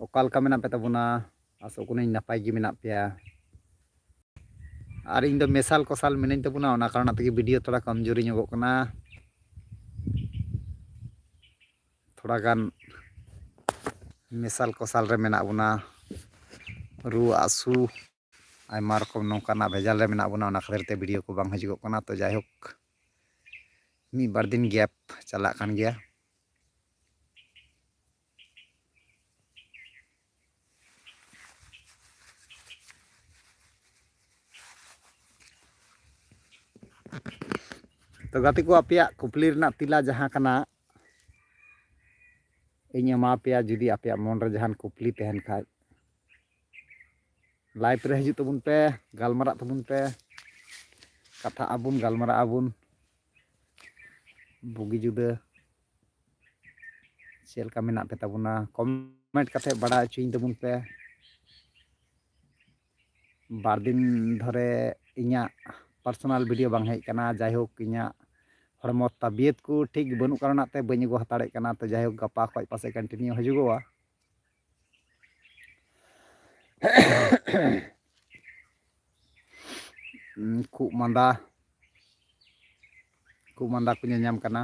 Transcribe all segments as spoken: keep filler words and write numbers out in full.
ᱚᱠᱟ ᱞᱮᱠᱟ ᱢᱮᱱᱟᱜ ᱯᱮ ᱛᱟᱵᱚᱱᱟ? ᱟᱥᱚᱜ ᱠᱟᱹᱱᱟᱹᱧ ᱱᱟᱯᱟᱭ ᱜᱮ ᱢᱮᱱᱟᱜ ᱯᱮᱭᱟ᱾ ᱟᱨ ᱤᱧ ᱫᱚ ᱢᱮᱥᱟᱞ ᱠᱚᱥᱟᱞ ᱢᱤᱱᱟᱹᱧ ᱛᱟᱵᱚᱱᱟ, ᱚᱱᱟ ᱠᱟᱨᱚᱱ ᱛᱮᱜᱮ ᱵᱷᱤᱰᱤᱭᱳ ᱛᱷᱚᱲᱟ ᱠᱚᱢᱡᱩᱨᱤ ᱧᱚᱜᱚᱜ ᱠᱟᱱᱟ᱾ ᱛᱷᱚᱲᱟ ᱜᱟᱱ ᱢᱮᱥᱟᱞ ᱠᱚᱥᱟᱞ ᱨᱮ ᱢᱮᱱᱟᱜ ᱵᱚᱱᱟ, ᱨᱩᱣᱟᱹ ᱦᱟᱹᱥᱩ ᱟᱭᱢᱟ ᱨᱚᱠᱚᱢ ᱱᱚᱝᱠᱟᱱᱟᱜ ᱵᱷᱮᱡᱟᱞ ᱨᱮ ᱢᱮᱱᱟᱜ ᱵᱚᱱᱟ, ᱚᱱᱟ ᱠᱷᱟᱹᱛᱤᱨ ᱛᱮ ᱵᱷᱤᱰᱤᱭᱳ ᱠᱚ ᱵᱟᱝ ᱦᱤᱡᱩᱜᱚᱜ ᱠᱟᱱᱟ᱾ ᱛᱚ ᱡᱟᱭᱦᱳᱠ, ᱢᱤᱫ ᱵᱟᱨ ᱫᱤᱱ ᱜᱮᱯ ᱪᱟᱞᱟᱜ ᱠᱟᱱ ᱜᱮᱭᱟ᱾ ᱛᱚ ᱜᱟᱛᱮ ᱠᱚ, ᱟᱯᱮᱭᱟᱜ ᱠᱩᱠᱞᱤ ᱨᱮᱱᱟᱜ ᱛᱮᱞᱟ ᱡᱟᱦᱟᱸ ᱠᱟᱱᱟ, ᱤᱧ ᱮᱢᱟ ᱯᱮᱭᱟ᱾ ᱡᱩᱫᱤ ᱟᱯᱮᱭᱟᱜ ᱢᱚᱱ ᱨᱮ ᱡᱟᱦᱟᱱ ᱠᱩᱠᱞᱤ ᱛᱟᱦᱮᱱ ᱠᱷᱟᱡ, ᱞᱟᱭᱤᱵᱷ ᱨᱮ ᱦᱤᱡᱩᱜ ᱛᱟᱵᱚᱱ ᱯᱮ, ᱜᱟᱞᱢᱟᱨᱟᱜ ᱛᱟᱵᱚᱱ ᱯᱮ, ᱠᱟᱛᱷᱟᱜ ᱟᱵᱚᱱ, ᱜᱟᱞᱢᱟᱨᱟᱜ ᱟᱵᱚᱱ᱾ ᱵᱩᱜᱤ ᱡᱩᱫᱟᱹ ᱪᱮᱫ ᱞᱮᱠᱟ ᱢᱮᱱᱟᱜ ᱯᱮ ᱛᱟᱵᱚᱱᱟ, ᱠᱚᱢᱮᱱᱴ ᱠᱟᱛᱮ ᱵᱟᱲᱟᱭ ᱦᱚᱪᱚᱧ ᱛᱟᱵᱚᱱ ᱯᱮ᱾ ᱵᱟᱨ ᱫᱤᱱ ᱫᱷᱚᱨᱮ ᱤᱧᱟᱹᱜ ᱯᱟᱨᱥᱚᱱᱟᱞ ᱵᱷᱤᱰᱤᱭᱳ ᱵᱟᱝ ᱦᱮᱡ ᱠᱟᱱᱟ᱾ ᱡᱟᱭᱦᱳᱠ, ᱤᱧᱟᱹᱜ ᱦᱚᱲᱢᱚ ᱛᱟᱵᱤᱭᱚᱛ ᱠᱚ ᱴᱷᱤᱠ ᱵᱟᱹᱱᱩᱜ ᱠᱟᱨᱚᱱᱟᱜ ᱛᱮ ᱵᱟᱹᱧ ᱟᱹᱜᱩ ᱦᱟᱛᱟᱲᱮᱫ ᱠᱟᱱᱟ᱾ ᱛᱚ ᱡᱟᱭᱦᱳᱠ, ᱜᱟᱯᱟ ᱠᱷᱚᱡ ᱯᱟᱥᱮᱡ ᱠᱚᱱᱴᱤᱱᱤᱭᱩ ᱦᱤᱡᱩᱜᱚᱜᱼᱟ᱾ ᱩᱸ, ᱠᱷᱩᱜ ᱢᱟᱸᱫᱟ, ᱠᱷᱩᱜ ᱢᱟᱸᱫᱟ ᱠᱚ ᱧᱟᱧᱟᱢ ᱠᱟᱱᱟ᱾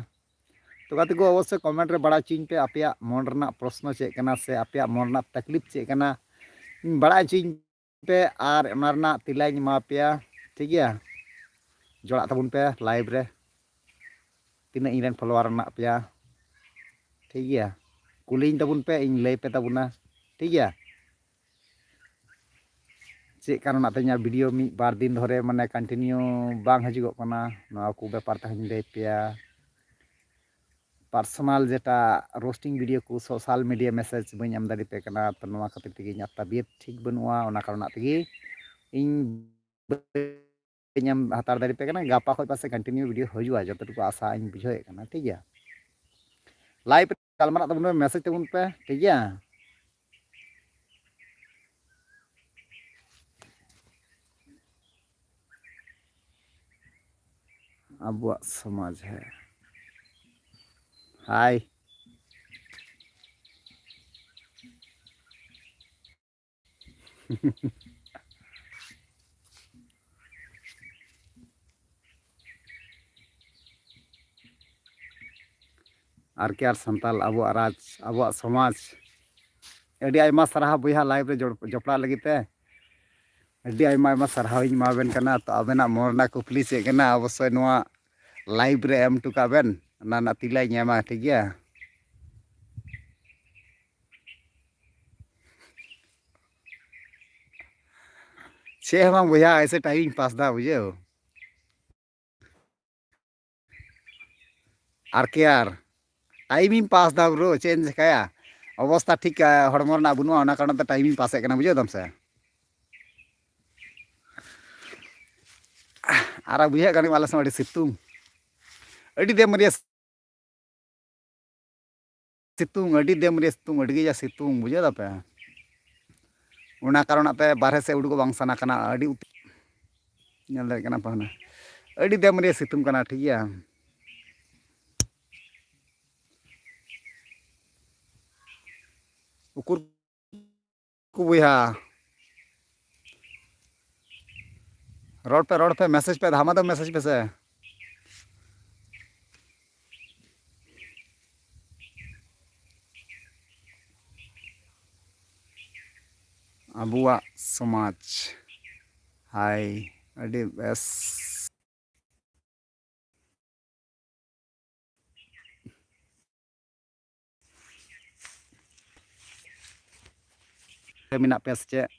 ᱛᱚ ᱜᱟᱛᱮ ᱠᱚ, ᱚᱵᱚᱥᱥᱳᱭ ᱠᱚᱢᱮᱱᱴ ᱨᱮ ᱵᱟᱲᱟᱭ ᱦᱚᱪᱚᱧ ᱯᱮ, ᱟᱯᱮᱭᱟᱜ ᱢᱚᱱ ᱨᱮᱱᱟᱜ ᱯᱨᱚᱥᱱᱚ ᱪᱮᱫ ᱠᱟᱱᱟ ᱥᱮ ᱟᱯᱮᱭᱟᱜ ᱢᱚᱱ ᱨᱮᱱᱟᱜ ᱛᱟᱠᱞᱤᱯ ᱪᱮᱫ ᱠᱟᱱᱟ, ᱤᱧ ᱵᱟᱲᱟᱭ ᱦᱚᱪᱚᱧ ᱯᱮ ᱟᱨ ᱚᱱᱟ ᱨᱮᱱᱟᱜ ᱛᱮᱞᱟᱧ ᱮᱢᱟ ᱯᱮᱭᱟ, ᱴᱷᱤᱠ ᱜᱮᱭᱟ? ᱡᱚᱲᱟᱜ ᱛᱟᱵᱚᱱ ᱯᱮ ᱞᱟᱭᱤᱵᱷ ᱨᱮ, ᱛᱤᱱᱟᱹᱜ ᱤᱧ ᱨᱮᱱ ᱯᱷᱚᱞᱳᱣᱟᱨ ᱢᱮᱱᱟᱜ ᱯᱮᱭᱟ, ᱴᱷᱤᱠ ᱜᱮᱭᱟ? ᱠᱩᱞᱤᱧ ᱛᱟᱵᱚᱱ ᱯᱮ, ᱤᱧ ᱞᱟᱹᱭ ᱯᱮ ᱛᱟᱵᱚᱱᱟ, ᱴᱷᱤᱠ ᱜᱮᱭᱟ? ᱪᱮᱫ ᱠᱟᱨᱚᱱᱟᱜ ᱛᱮ ᱤᱧᱟᱹᱜ ᱵᱷᱤᱰᱤᱭᱳ ᱢᱤᱫ ᱵᱟᱨ ᱫᱤᱱ ᱫᱷᱚᱨᱮ ᱢᱟᱱᱮ ᱠᱚᱱᱴᱤᱱᱤᱭᱩ ᱵᱟᱝ ᱦᱤᱡᱩᱜᱚᱜ ᱠᱟᱱᱟ, ᱱᱚᱣᱟ ᱠᱚ ᱵᱮᱯᱟᱨ ᱛᱮᱦᱚᱸᱧ ᱞᱟᱹᱭ ᱯᱮᱭᱟ᱾ ᱯᱟᱨᱥᱚᱱᱟᱞ ᱡᱮᱴᱟ ᱨᱳᱥᱴᱤᱝ ᱵᱷᱤᱰᱤᱭᱳ ᱠᱚ, ᱥᱳᱥᱟᱞ ᱢᱤᱰᱤᱭᱟ ᱢᱮᱥᱮᱡᱽ ᱵᱟᱹᱧ ᱮᱢ ᱫᱟᱲᱮ ᱯᱮ ᱠᱟᱱᱟ, ᱛᱚ ᱱᱚᱣᱟ ᱠᱷᱟᱹᱛᱤᱨ ᱛᱮᱜᱮ ᱤᱧᱟᱹᱜ ᱛᱟᱵᱤᱭᱚᱛ ᱴᱷᱤᱠ ᱵᱟᱹᱱᱩᱜᱼᱟ, ᱚᱱᱟ ᱠᱟᱨᱚᱱᱟᱜ ᱛᱮᱜᱮ ᱤᱧ ᱵᱟᱹᱧ ᱮᱢ ᱦᱟᱛᱟᱲ ᱫᱟᱲᱮ ᱯᱮ ᱠᱟᱱᱟ᱾ ᱜᱟᱯᱟ ᱠᱷᱚᱡ ᱯᱟᱥᱮᱡ ᱠᱚᱱᱴᱤᱱᱤᱭᱩ ᱵᱷᱤᱰᱤᱭᱳ ᱦᱤᱡᱩᱜᱼᱟ, ᱡᱚᱛᱚᱴᱩᱠᱩ ᱟᱥᱟ ᱤᱧ ᱵᱩᱡᱷᱟᱹᱣᱮᱫ ᱠᱟᱱᱟ, ᱴᱷᱤᱠ ᱜᱮᱭᱟ? ᱞᱟᱭᱤᱵᱷ ᱨᱮ ᱜᱟᱞᱢᱟᱨᱟᱜ ᱛᱟᱵᱚᱱ ᱯᱮ, ᱢᱮᱥᱮᱡᱽ ᱛᱟᱵᱚᱱ ᱯᱮ, ᱴᱷᱤᱠ ᱜᱮᱭᱟ? ᱟᱵᱚᱣᱟᱜ ᱥᱚᱢᱟᱡᱽ ᱦᱮ᱾ ᱦᱟᱭ᱾ ᱟᱨ ᱠᱮ ᱟᱨ ᱥᱟᱱᱛᱟᱞ, ᱟᱵᱚᱣᱟᱜ ᱨᱟᱡᱽ, ᱟᱵᱚᱣᱟᱜ ᱥᱚᱢᱟᱡᱽ᱾ ᱟᱹᱰᱤ ᱟᱭᱢᱟ ᱥᱟᱨᱦᱟᱣ ᱵᱚᱭᱦᱟ, live ᱨᱮ ᱡᱚᱲ-, ᱡᱚᱯᱲᱟᱜ ᱞᱟᱹᱜᱤᱫ ᱛᱮ᱾ ᱟᱹᱰᱤ ᱟᱭᱢᱟ ᱟᱭᱢᱟ ᱥᱟᱨᱦᱟᱣ ᱤᱧ ᱮᱢᱟᱵᱮᱱ ᱠᱟᱱᱟ᱾ ᱛᱚ ᱟᱵᱮᱱᱟᱜ ᱢᱚᱱ ᱨᱮᱱᱟᱜ ᱠᱩᱠᱞᱤ ᱪᱮᱫ ᱠᱟᱱᱟ, ᱚᱵᱚᱥᱥᱳᱭ ᱱᱚᱣᱟ live ᱨᱮ ᱮᱢ ᱦᱚᱴᱚ ᱠᱟᱜ ᱵᱮᱱ, ᱚᱱᱟ ᱨᱮᱱᱟᱜ ᱛᱮᱞᱟᱧ ᱮᱢᱟ, ᱴᱷᱤᱠ ᱜᱮᱭᱟ? ᱪᱮᱫ ᱦᱚᱸ ᱵᱟᱝ ᱵᱚᱭᱦᱟ, ᱮᱭᱥᱮ time ᱤᱧ pass ᱫᱟ, ᱵᱩᱡᱷᱟᱹᱣ᱾ ᱟᱨ ᱠᱮ ᱟᱨ time ᱤᱧ pass ᱫᱟ bro, ᱪᱮᱫ ᱮᱢ ᱪᱮᱠᱟᱭᱟ? ᱚᱵᱚᱥᱛᱷᱟ ᱴᱷᱤᱠ, ᱟ, ᱦᱚᱲᱢᱚ ᱨᱮᱱᱟᱜ ᱵᱟᱹᱱᱩᱜᱼᱟ, ᱚᱱᱟ ᱠᱟᱨᱚᱱ ᱛᱮ time ᱤᱧ pass ᱮᱫ ᱠᱟᱱᱟ, ᱵᱩᱡᱷᱟᱹᱣ ᱫᱟᱢ ᱥᱮ? ᱟᱨ ᱵᱩᱡᱷᱟᱹᱜ ᱠᱟᱱ ᱜᱮᱭᱟ, ᱟᱞᱮ ᱥᱮᱫ ᱟᱹᱰᱤ ᱥᱤᱛᱩᱝ, ᱟᱹᱰᱤ ᱫᱮᱢ ᱨᱮᱭᱟᱜ ᱥᱤᱛᱩᱝ, ᱟᱹᱰᱤ ᱫᱮᱢ ᱨᱮᱭᱟᱜ ᱥᱤᱛᱩᱝ, ᱟᱹᱰᱤ ᱠᱟᱡᱟᱠ ᱥᱤᱛᱩᱝ, ᱵᱩᱡᱷᱟᱹᱣ ᱫᱟᱯᱮ? ᱚᱱᱟ ᱠᱟᱨᱚᱱ ᱛᱮ ᱵᱟᱨᱦᱮ ᱥᱮᱫ ᱩᱰᱩᱠᱚᱜ ᱵᱟᱝ ᱥᱟᱱᱟ ᱠᱟᱱᱟ᱾ ᱟᱹᱰᱤ ᱩᱛ-, ᱧᱮᱞ ᱫᱟᱲᱮᱭᱟᱜ ᱠᱟᱱᱟ ᱯᱮ ᱦᱩᱱᱟᱹᱝ, ᱟᱹᱰᱤ ᱫᱮᱢ ᱨᱮᱭᱟᱜ ᱥᱤᱛᱩᱝ ᱠᱟᱱᱟ, ᱴᱷᱤᱠ ᱜᱮᱭᱟ? ᱩᱠᱩᱨ ᱠᱚ ᱵᱚᱭᱦᱟ, ᱨᱚᱲ ᱯᱮ, ᱨᱚᱲ ᱯᱮ, message ᱯᱮ, ᱫᱷᱟᱢᱟ ᱫᱷᱟᱢ message ᱯᱮ ᱥᱮ᱾ ᱟᱵᱚᱣᱟᱜ ᱥᱚᱢᱟᱡᱽ᱾ ᱦᱟᱭ, ᱟᱹᱰᱤ ᱵᱮᱥ᱾ ᱢᱮᱱᱟᱜ ᱯᱮᱭᱟ ᱥᱮ ᱪᱮᱫ?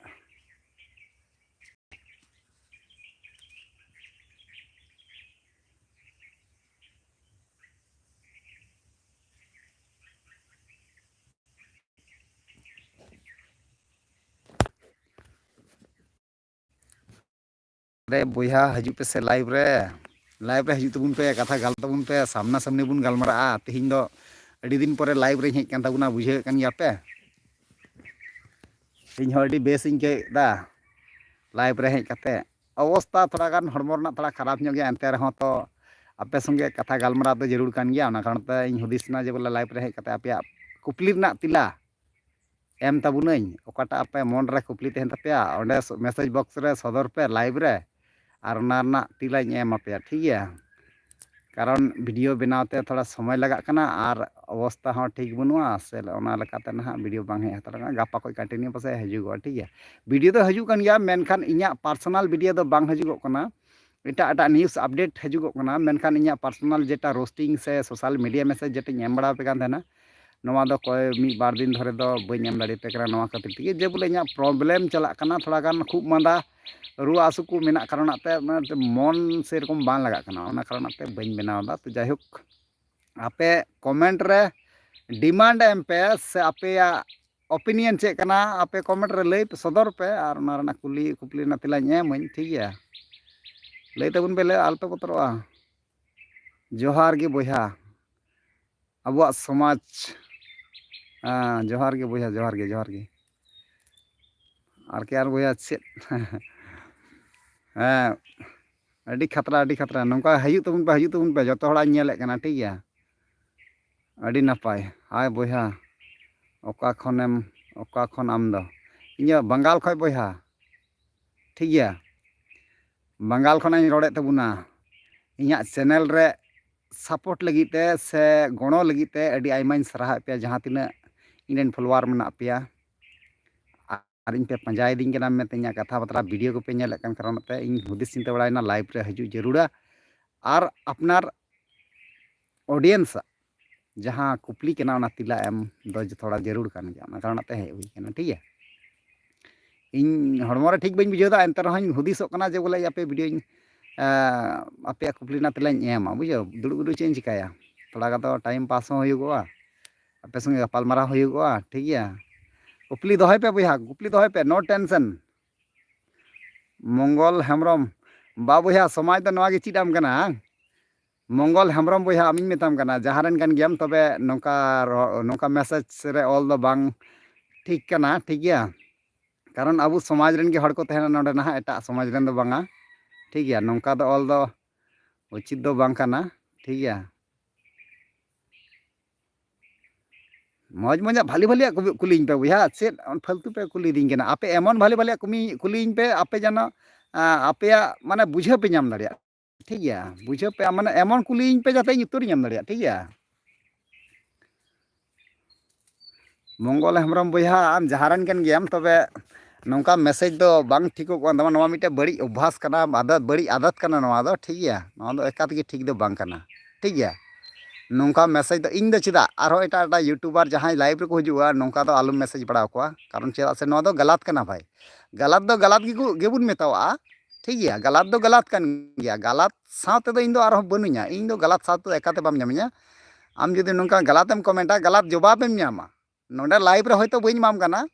ᱟᱨᱮ ᱵᱚᱭᱦᱟ, ᱦᱤᱡᱩᱜ ᱯᱮᱥᱮ live ᱨᱮ, live ᱨᱮ ᱦᱤᱡᱩᱜ ᱛᱟᱵᱚᱱ ᱯᱮ, ᱠᱟᱛᱷᱟ ᱜᱟᱞ ᱛᱟᱵᱚᱱ ᱯᱮ, ᱥᱟᱢᱱᱟ ᱥᱟᱢᱱᱤ ᱵᱚᱱ ᱜᱟᱞᱢᱟᱨᱟᱜᱼᱟ᱾ ᱛᱤᱦᱤᱧ ᱫᱚ ᱟᱹᱰᱤ ᱫᱤᱱ ᱯᱚᱨᱮ live ᱨᱮᱧ ᱦᱮᱡ ᱠᱟᱱ ᱛᱟᱵᱚᱱᱟ, ᱵᱩᱡᱷᱟᱹᱣᱮᱫ ᱠᱟᱱ ᱜᱮᱭᱟ ᱯᱮ᱾ ᱤᱧ ᱦᱚᱸ ᱟᱹᱰᱤ ᱵᱮᱥ ᱤᱧ ᱟᱹᱭᱠᱟᱹᱣ ᱮᱫᱟ live ᱨᱮ ᱦᱮᱡ ᱠᱟᱛᱮ᱾ ᱚᱵᱚᱥᱛᱟ ᱛᱷᱚᱲᱟ ᱜᱟᱱ ᱦᱚᱲᱢᱚ ᱨᱮᱱᱟᱜ ᱛᱷᱚᱲᱟ ᱠᱷᱟᱨᱟᱯ ᱧᱚᱜ ᱜᱮᱭᱟ, ᱮᱱᱛᱮ ᱨᱮᱦᱚᱸ ᱛᱚ ᱟᱯᱮ ᱥᱚᱸᱜᱮ ᱠᱟᱛᱷᱟ ᱜᱟᱞᱢᱟᱨᱟᱣ ᱫᱚ ᱡᱟᱹᱨᱩᱲ ᱠᱟᱱ ᱜᱮᱭᱟ᱾ ᱚᱱᱟ ᱠᱟᱨᱚᱱ ᱛᱮ ᱤᱧ ᱦᱩᱫᱤᱥ ᱮᱱᱟ ᱡᱮ ᱵᱚᱞᱮ live ᱨᱮ ᱦᱮᱡ ᱠᱟᱛᱮ ᱟᱯᱮᱭᱟᱜ ᱠᱩᱠᱞᱤ ᱨᱮᱱᱟᱜ ᱛᱮᱞᱟ ᱮᱢ ᱛᱟᱵᱚᱱᱟᱹᱧ, ᱚᱠᱟᱴᱟᱜ ᱟᱯᱮ ᱢᱚᱱ ᱨᱮ ᱠᱩᱠᱞᱤ ᱛᱟᱦᱮᱱ ᱛᱟᱯᱮᱭᱟ, ᱚᱸᱰᱮ message box ᱨᱮ ᱥᱚᱫᱚᱨ ᱯᱮ live ᱨᱮ, ᱟᱨ ᱚᱱᱟ ᱨᱮᱱᱟᱜ ᱛᱮᱞᱟᱧ ᱮᱢ ᱟᱯᱮᱭᱟ, ᱴᱷᱤᱠ ᱜᱮᱭᱟ? ᱠᱟᱨᱚᱱ video ᱵᱮᱱᱟᱣ ᱛᱮ ᱛᱷᱚᱲᱟ ᱥᱚᱢᱚᱭ ᱞᱟᱜᱟᱜ ᱠᱟᱱᱟ ᱟᱨ ᱚᱵᱚᱥᱛᱟ ᱦᱚᱸ ᱴᱷᱤᱠ ᱵᱟᱹᱱᱩᱜᱼᱟ, ᱥᱮ ᱚᱱᱟ ᱞᱮᱠᱟᱛᱮ ᱱᱟᱦᱟᱜ video ᱵᱟᱝ ᱦᱮᱡ ᱦᱟᱛᱟᱲ ᱠᱟᱱᱟ᱾ ᱜᱟᱯᱟ ᱠᱷᱚᱱ continue ᱯᱟᱥᱮᱡ ᱦᱤᱡᱩᱜᱚᱜᱼᱟ, ᱴᱷᱤᱠ ᱜᱮᱭᱟ? Video ᱫᱚ ᱦᱤᱡᱩᱜ ᱠᱟᱱ ᱜᱮᱭᱟ, ᱢᱮᱱᱠᱷᱟᱱ ᱤᱧᱟᱹᱜ personal video ᱫᱚ ᱵᱟᱝ ᱦᱤᱡᱩᱜᱚᱜ ᱠᱟᱱᱟ᱾ ᱮᱴᱟᱜ ᱮᱴᱟᱜ news update ᱦᱤᱡᱩᱜᱚᱜ ᱠᱟᱱᱟ, ᱢᱮᱱᱠᱷᱟᱱ ᱤᱧᱟᱹᱜ personal ᱡᱮᱴᱟ roasting ᱥᱮ social media message ᱡᱮᱴᱟᱧ ᱮᱢ ᱵᱟᱲᱟ ᱟᱯᱮ ᱠᱟᱱ ᱛᱟᱦᱮᱱᱟ, ᱱᱚᱣᱟ ᱫᱚ ᱠᱚᱭ ᱢᱤᱫ ᱵᱟᱨ ᱫᱤᱱ ᱫᱷᱚᱨᱮ ᱫᱚ ᱵᱟᱹᱧ ᱮᱢ ᱫᱟᱲᱮᱭᱟᱯᱮ ᱠᱟᱱᱟ᱾ ᱱᱚᱣᱟ ᱠᱷᱟᱹᱛᱤᱨ ᱛᱮᱜᱮ ᱡᱮ ᱵᱚᱞᱮ ᱤᱧᱟᱹᱜ problem ᱪᱟᱞᱟᱜ ᱠᱟᱱᱟ, ᱛᱷᱚᱲᱟ ᱜᱟᱱ ᱠᱷᱩᱜ ᱢᱟᱸᱫᱟ, ᱨᱩᱣᱟᱹ ᱦᱟᱹᱥᱩ ᱠᱚ ᱢᱮᱱᱟᱜ ᱠᱟᱨᱚᱱᱟᱜ ᱛᱮ ᱚᱱᱟᱛᱮ ᱢᱚᱱ ᱥᱮᱨᱚᱠᱚᱢ ᱵᱟᱝ ᱞᱟᱜᱟᱜ ᱠᱟᱱᱟ, ᱚᱱᱟ ᱠᱟᱨᱚᱱᱟᱜ ᱛᱮ ᱵᱟᱹᱧ ᱵᱮᱱᱟᱣ ᱮᱫᱟ᱾ ᱛᱚ ᱡᱟᱭᱦᱳᱠ, ᱟᱯᱮ comment ᱨᱮ demand ᱮᱢ ᱯᱮ, ᱥᱮ ᱟᱯᱮᱭᱟᱜ opinion ᱪᱮᱫ ᱠᱟᱱᱟ, ᱟᱯᱮ comment ᱨᱮ ᱞᱟᱹᱭ ᱯᱮ, ᱥᱚᱫᱚᱨ ᱯᱮ, ᱟᱨ ᱚᱱᱟ ᱨᱮᱱᱟᱜ ᱠᱩᱞᱤ ᱠᱩᱯᱞᱤ ᱨᱮᱱᱟᱜ ᱛᱮᱞᱟᱧ ᱮᱢᱟᱹᱧ, ᱴᱷᱤᱠ ᱜᱮᱭᱟ? ᱞᱟᱹᱭ ᱛᱟᱵᱚᱱ ᱯᱮ, ᱞᱟᱹᱭ, ᱟᱞᱚᱯᱮ ᱵᱚᱛᱚᱨᱚᱜᱼᱟ᱾ ᱡᱚᱦᱟᱨ ᱜᱮ ᱵᱚᱭᱦᱟ, ᱟᱵᱚᱣᱟᱜ ᱥᱚᱢᱟᱡᱽ᱾ ᱦᱮᱸ, ᱡᱚᱦᱟᱨ ᱜᱮ ᱵᱚᱭᱦᱟ, ᱡᱚᱦᱟᱨ ᱜᱮ, ᱡᱚᱦᱟᱨ ᱜᱮ᱾ ᱟᱨ ᱠᱮ ᱟᱨ ᱵᱚᱭᱦᱟ ᱪᱮᱫ? ᱦᱮᱸ, ᱟᱹᱰᱤ ᱠᱷᱟᱛᱨᱟ, ᱟᱹᱰᱤ ᱠᱷᱟᱛᱨᱟ᱾ ᱱᱚᱝᱠᱟ ᱦᱤᱡᱩᱜ ᱛᱟᱵᱚᱱ ᱯᱮ, ᱦᱤᱡᱩᱜ ᱛᱟᱵᱚᱱ ᱯᱮ, ᱡᱚᱛᱚ ᱦᱚᱲᱟᱜ ᱤᱧ ᱧᱮᱞᱮᱫ ᱠᱟᱱᱟ, ᱴᱷᱤᱠ ᱜᱮᱭᱟ? ᱟᱹᱰᱤ ᱱᱟᱯᱟᱭ᱾ ᱦᱟᱭ ᱵᱚᱭᱦᱟ, ᱚᱠᱟ ᱠᱷᱚᱱᱮᱢ, ᱚᱠᱟ ᱠᱷᱚᱱ ᱟᱢ ᱫᱚ? ᱤᱧᱟᱹᱜ ᱵᱟᱝᱜᱟᱞ ᱠᱷᱚᱡ ᱵᱚᱭᱦᱟ, ᱴᱷᱤᱠ ᱜᱮᱭᱟ? ᱵᱟᱝᱜᱟᱞ ᱠᱷᱚᱱᱟᱜ ᱤᱧ ᱨᱚᱲᱮᱫ ᱛᱟᱵᱚᱱᱟ᱾ ᱤᱧᱟᱹᱜ channel ᱨᱮ support ᱞᱟᱹᱜᱤᱫ ᱛᱮ ᱥᱮ ᱜᱚᱲᱚ ᱞᱟᱹᱜᱤᱫ ᱛᱮ ᱟᱹᱰᱤ ᱟᱭᱢᱟᱧ ᱥᱟᱨᱦᱟᱣᱮᱫ ᱯᱮᱭᱟ, ᱡᱟᱦᱟᱸ ᱛᱤᱱᱟᱹᱜ ᱤᱧ ᱨᱮᱱ follower ᱢᱮᱱᱟᱜ ᱯᱮᱭᱟ᱾ ᱟᱨ ᱤᱧ ᱯᱮ ᱯᱟᱸᱡᱟᱭᱮᱫᱤᱧ ᱠᱟᱱᱟ ᱢᱮᱱᱛᱮ ᱤᱧᱟᱹᱜ ᱠᱟᱛᱷᱟ ᱵᱟᱛᱨᱟ video ᱠᱚᱯᱮ ᱧᱮᱞᱮᱫ ᱠᱟᱱ ᱠᱟᱨᱚᱱ ᱛᱮ ᱤᱧ ᱦᱩᱫᱤᱥ ᱪᱤᱱᱛᱟᱹ ᱵᱟᱲᱟᱭᱮᱱᱟ live ᱨᱮ ᱦᱤᱡᱩᱜ ᱡᱟᱹᱨᱩᱲᱟ᱾ ᱟᱨ ᱟᱯᱱᱟᱨ audience ᱟᱜ ᱡᱟᱦᱟᱸ ᱠᱩᱠᱞᱤ ᱠᱟᱱᱟ, ᱚᱱᱟ ᱛᱮᱞᱟ ᱮᱢ ᱫᱚ ᱛᱷᱚᱲᱟ ᱡᱟᱹᱨᱩᱲ ᱠᱟᱱ ᱜᱮᱭᱟ, ᱚᱱᱟ ᱠᱟᱨᱚᱱ ᱛᱮ ᱦᱮᱡ ᱦᱩᱭ ᱠᱟᱱᱟ, ᱴᱷᱤᱠ ᱜᱮᱭᱟ? ᱤᱧ ᱦᱚᱲᱢᱚ ᱨᱮ ᱴᱷᱤᱠ ᱵᱟᱹᱧ ᱵᱩᱡᱷᱟᱹᱣ ᱮᱫᱟ, ᱮᱱᱛᱮ ᱨᱮᱦᱚᱸᱧ ᱦᱩᱫᱤᱥᱚᱜ ᱠᱟᱱᱟ ᱡᱮ ᱵᱚᱞᱮ ᱟᱯᱮ videoᱧ, ᱮᱸ, ᱟᱯᱮᱭᱟᱜ ᱠᱩᱠᱞᱤ ᱨᱮᱱᱟᱜ ᱛᱮᱞᱟᱧ ᱮᱢᱟ, ᱵᱩᱡᱷᱟᱹᱣ? ᱫᱩᱲᱩᱵ ᱫᱩᱲᱩᱵ ᱪᱮᱫ ᱤᱧ ᱪᱤᱠᱟᱹᱭᱟ? ᱛᱷᱚᱲᱟ ᱜᱟᱱ ᱫᱚ time pass ᱦᱚᱸ ᱦᱩᱭᱩᱜᱚᱜᱼᱟ, ᱟᱯᱮ ᱥᱚᱸᱜᱮ ᱜᱟᱯᱟᱞᱢᱟᱨᱟᱣ ᱦᱩᱭᱩᱜᱚᱜᱼᱟ, ᱴᱷᱤᱠ ᱜᱮᱭᱟ? ᱠᱩᱠᱞᱤ ᱫᱚᱦᱚᱭ ᱯᱮ ᱵᱚᱭᱦᱟ, ᱠᱩᱠᱞᱤ ᱫᱚᱦᱚᱭ ᱯᱮ, no tension᱾ ᱢᱚᱝᱜᱚᱞ ᱦᱮᱢᱵᱨᱚᱢ, ᱵᱟ ᱵᱚᱭᱦᱟ, ᱥᱚᱢᱟᱡᱽ ᱫᱚ ᱱᱚᱣᱟ ᱜᱮ ᱪᱮᱫ ᱟᱢ ᱠᱟᱱᱟ, ᱦᱟᱝ? ᱢᱚᱝᱜᱚᱞ ᱦᱮᱢᱵᱨᱚᱢ ᱵᱚᱭᱦᱟ, ᱟᱢᱤᱧ ᱢᱮᱛᱟᱢ ᱠᱟᱱᱟ, ᱡᱟᱦᱟᱸ ᱨᱮᱱ ᱠᱟᱱ ᱜᱮᱭᱟᱢ, ᱛᱚᱵᱮ ᱱᱚᱝᱠᱟ ᱨᱚ-, ᱱᱚᱝᱠᱟ message ᱨᱮ ᱚᱞ ᱫᱚ ᱵᱟᱝ ᱴᱷᱤᱠ ᱠᱟᱱᱟ, ᱴᱷᱤᱠ ᱜᱮᱭᱟ? ᱠᱟᱨᱚᱱ ᱟᱵᱚ ᱥᱚᱢᱟᱡᱽ ᱨᱮᱱ ᱜᱮ ᱦᱚᱲ ᱠᱚ ᱛᱟᱦᱮᱱᱟ ᱱᱚᱰᱮ ᱱᱟᱦᱟᱜ, ᱮᱴᱟᱜ ᱥᱚᱢᱟᱡᱽ ᱨᱮᱱ ᱫᱚ ᱵᱟᱝᱟ, ᱴᱷᱤᱠ ᱜᱮᱭᱟ? ᱱᱚᱝᱠᱟ ᱫᱚ ᱚᱞ ᱫᱚ ᱩᱪᱤᱛ ᱫᱚ ᱵᱟᱝ ᱠᱟᱱᱟ, ᱴᱷᱤᱠ ᱜᱮᱭᱟ? ᱢᱚᱡᱽ ᱢᱚᱡᱟᱜ ᱵᱷᱟᱞᱤ ᱵᱷᱟᱞᱤᱭᱟᱜ ᱠᱩᱞᱤ-, ᱠᱩᱞᱤᱭᱤᱧ ᱯᱮ ᱵᱚᱭᱦᱟ, ᱪᱮᱫ ᱯᱷᱟᱞᱛᱩ ᱯᱮ ᱠᱩᱞᱤᱭᱤᱫᱤᱧ ᱠᱟᱱᱟ? ᱟᱯᱮ ᱮᱢᱚᱱ ᱵᱷᱟᱞᱤ ᱵᱷᱟᱞᱤᱭᱟᱜ ᱠᱩᱢᱤ-, ᱠᱩᱞᱤᱭᱤᱧ ᱯᱮ, ᱟᱯᱮ ᱡᱮᱱᱚ, ᱟ, ᱟᱯᱮᱭᱟᱜ ᱢᱟᱱᱮ ᱵᱩᱡᱷᱟᱹᱣ ᱯᱮ ᱧᱟᱢ ᱫᱟᱲᱮᱭᱟᱜ, ᱴᱷᱤᱠ ᱜᱮᱭᱟ? ᱵᱩᱡᱷᱟᱹᱣ ᱯᱮ, ᱢᱟᱱᱮ ᱮᱢᱚᱱ ᱠᱩᱞᱤᱭᱤᱧ ᱯᱮ ᱡᱟᱛᱮ ᱤᱧ ᱩᱛᱛᱚᱨᱤᱧ ᱮᱢ ᱫᱟᱲᱮᱭᱟᱜ, ᱴᱷᱤᱠ ᱜᱮᱭᱟ? ᱢᱚᱝᱜᱚᱞ ᱦᱮᱢᱵᱨᱚᱢ ᱵᱚᱭᱦᱟ, ᱟᱢ ᱡᱟᱦᱟᱸ ᱨᱮᱱ ᱠᱟᱱ ᱜᱮᱭᱟᱢ, ᱛᱚᱵᱮ ᱱᱚᱝᱠᱟ ᱢᱮᱥᱮᱡᱽ ᱫᱚ ᱵᱟᱝ ᱴᱷᱤᱠᱚᱜ ᱠᱟᱱ ᱛᱟᱢᱟ᱾ ᱱᱚᱣᱟ ᱢᱤᱫᱴᱮᱱ ᱵᱟᱹᱲᱤᱡ ᱚᱵᱵᱷᱟᱥ ᱠᱟᱱᱟ, ᱟᱫᱚ ᱵᱟᱹᱲᱤᱡ ᱟᱫᱟᱛ ᱠᱟᱱᱟ ᱱᱚᱣᱟ ᱫᱚ, ᱴᱷᱤᱠ ᱜᱮᱭᱟ? ᱱᱚᱣᱟ ᱫᱚ ᱮᱠᱟᱞ ᱛᱮᱜᱮ ᱴᱷᱤᱠ ᱫᱚ ᱵᱟᱝ ᱠᱟᱱᱟ, ᱴᱷᱤᱠ ᱜᱮᱭᱟ? ᱱᱚᱝᱠᱟ ᱢᱮᱥᱮᱡᱽ ᱫᱚ ᱤᱧ ᱫᱚ ᱪᱮᱫᱟᱜ ᱟᱨᱦᱚᱸ ᱮᱴᱟᱜ ᱮᱴᱟᱜ YouTuber ᱡᱟᱦᱟᱸᱭ live ᱨᱮᱠᱚ ᱦᱤᱡᱩᱜᱼᱟ, ᱱᱚᱝᱠᱟ ᱫᱚ ᱟᱞᱚᱢ ᱢᱮᱥᱮᱡᱽ ᱵᱟᱲᱟ ᱟᱠᱚᱣᱟ, ᱠᱟᱨᱚᱱ ᱪᱮᱫᱟᱜ ᱥᱮ ᱱᱚᱣᱟ ᱫᱚ ᱜᱟᱞᱟᱛ ᱠᱟᱱᱟ ᱵᱷᱟᱭ᱾ ᱜᱟᱞᱟᱛ ᱫᱚ ᱜᱟᱞᱟᱛ ᱜᱮᱠᱚ, ᱜᱮᱵᱚᱱ ᱢᱮᱛᱟᱣᱟᱜᱼᱟ, ᱴᱷᱤᱠ ᱜᱮᱭᱟ? ᱜᱟᱞᱟᱛ ᱫᱚ ᱜᱟᱞᱟᱛ ᱠᱟᱱ ᱜᱮᱭᱟ, ᱜᱟᱞᱟᱛ ᱥᱟᱶ ᱛᱮᱫᱚ ᱤᱧ ᱫᱚ ᱟᱨᱦᱚᱸ ᱵᱟᱹᱱᱩᱧᱟ, ᱤᱧ ᱫᱚ ᱜᱟᱞᱟᱛ ᱥᱟᱶ ᱛᱮᱫᱚ ᱮᱠᱟᱞᱛᱮ ᱵᱟᱢ ᱧᱟᱢᱤᱧᱟ᱾ ᱟᱢ ᱡᱩᱫᱤ ᱱᱚᱝᱠᱟ ᱜᱟᱞᱟᱛ ᱮᱢ ᱠᱚᱢᱮᱱᱴᱟ, ᱜᱟᱞᱟᱛ ᱡᱚᱵᱟᱵ ᱮᱢ ᱧᱟᱢᱟ᱾ ᱱᱚᱰᱮ live ᱨᱮ ᱦᱚᱭᱛᱳ ᱵᱟᱹᱧ ᱮᱢᱟᱢ ᱠᱟᱱᱟ,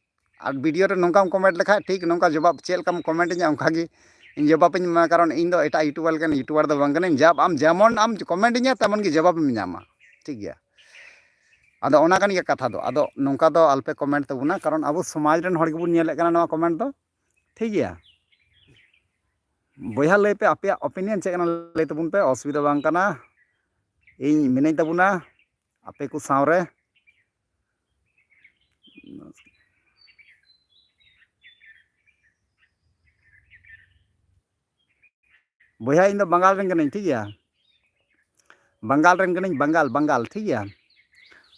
ᱟᱨ video ᱨᱮ ᱱᱚᱝᱠᱟᱢ ᱠᱚᱢᱮᱱᱴ ᱞᱮᱠᱷᱟᱡ ᱴᱷᱤᱠ ᱱᱚᱝᱠᱟ ᱡᱚᱵᱟᱵ ᱪᱮᱫ ᱞᱮᱠᱟᱢ ᱠᱚᱢᱮᱱᱴ ᱤᱧᱟ ᱚᱱᱠᱟ ᱜᱮ ᱤᱧ ᱡᱚᱵᱟᱵ ᱤᱧ ᱮᱢᱟ, ᱠᱟᱨᱚᱱ ᱤᱧ ᱫᱚ ᱮᱴᱟᱜ YouTuber ᱞᱮᱠᱟᱱ YouTuber ᱫᱚ ᱵᱟᱝ ᱠᱟᱹᱱᱟᱹᱧ᱾ ᱡᱟᱵ ᱟᱢ ᱡᱮᱢᱚᱱ ᱟᱢ ᱠᱚᱢᱮᱱᱴ ᱤᱧᱟ ᱛᱮᱢᱚᱱ ᱜᱮ ᱡᱚᱵᱟᱵ ᱮᱢ ᱧᱟᱢᱟ, ᱴᱷᱤᱠ ᱜᱮᱭᱟ? ᱟᱫᱚ ᱚᱱᱟ ᱠᱟᱱ ᱜᱮᱭᱟ ᱠᱟᱛᱷᱟ ᱫᱚ᱾ ᱟᱫᱚ ᱱᱚᱝᱠᱟ ᱫᱚ ᱟᱞᱚᱯᱮ ᱠᱚᱢᱮᱱᱴ ᱛᱟᱵᱚᱱᱟ, ᱠᱟᱨᱚᱱ ᱟᱵᱚ ᱥᱚᱢᱟᱡᱽ ᱨᱮᱱ ᱦᱚᱲ ᱜᱮᱵᱚᱱ ᱧᱮᱞᱮᱫ ᱠᱟᱱᱟ ᱱᱚᱣᱟ ᱠᱚᱢᱮᱱᱴ ᱫᱚ, ᱴᱷᱤᱠ ᱜᱮᱭᱟ? ᱵᱚᱭᱦᱟ, ᱞᱟᱹᱭ ᱯᱮ ᱟᱯᱮᱭᱟᱜ opinion ᱪᱮᱫ ᱠᱟᱱᱟ, ᱞᱟᱹᱭ ᱛᱟᱵᱚᱱ ᱯᱮ, ᱚᱥᱩᱵᱤᱫᱷᱟ ᱵᱟᱝ ᱠᱟᱱᱟ, ᱤᱧ ᱢᱤᱱᱟᱹᱧ ᱛᱟᱵᱚᱱᱟ ᱟᱯᱮ ᱠᱚ ᱥᱟᱶ ᱨᱮ᱾ ᱵᱚᱭᱦᱟ, ᱤᱧ ᱫᱚ ᱵᱟᱝᱜᱟᱞ ᱨᱮᱱ ᱠᱟᱹᱱᱟᱹᱧ, ᱴᱷᱤᱠ ᱜᱮᱭᱟ? ᱵᱟᱝᱜᱟᱞ ᱨᱮᱱ ᱠᱟᱹᱱᱟᱹᱧ, ᱵᱟᱝᱜᱟᱞ, ᱵᱟᱝᱜᱟᱞ, ᱴᱷᱤᱠ ᱜᱮᱭᱟ?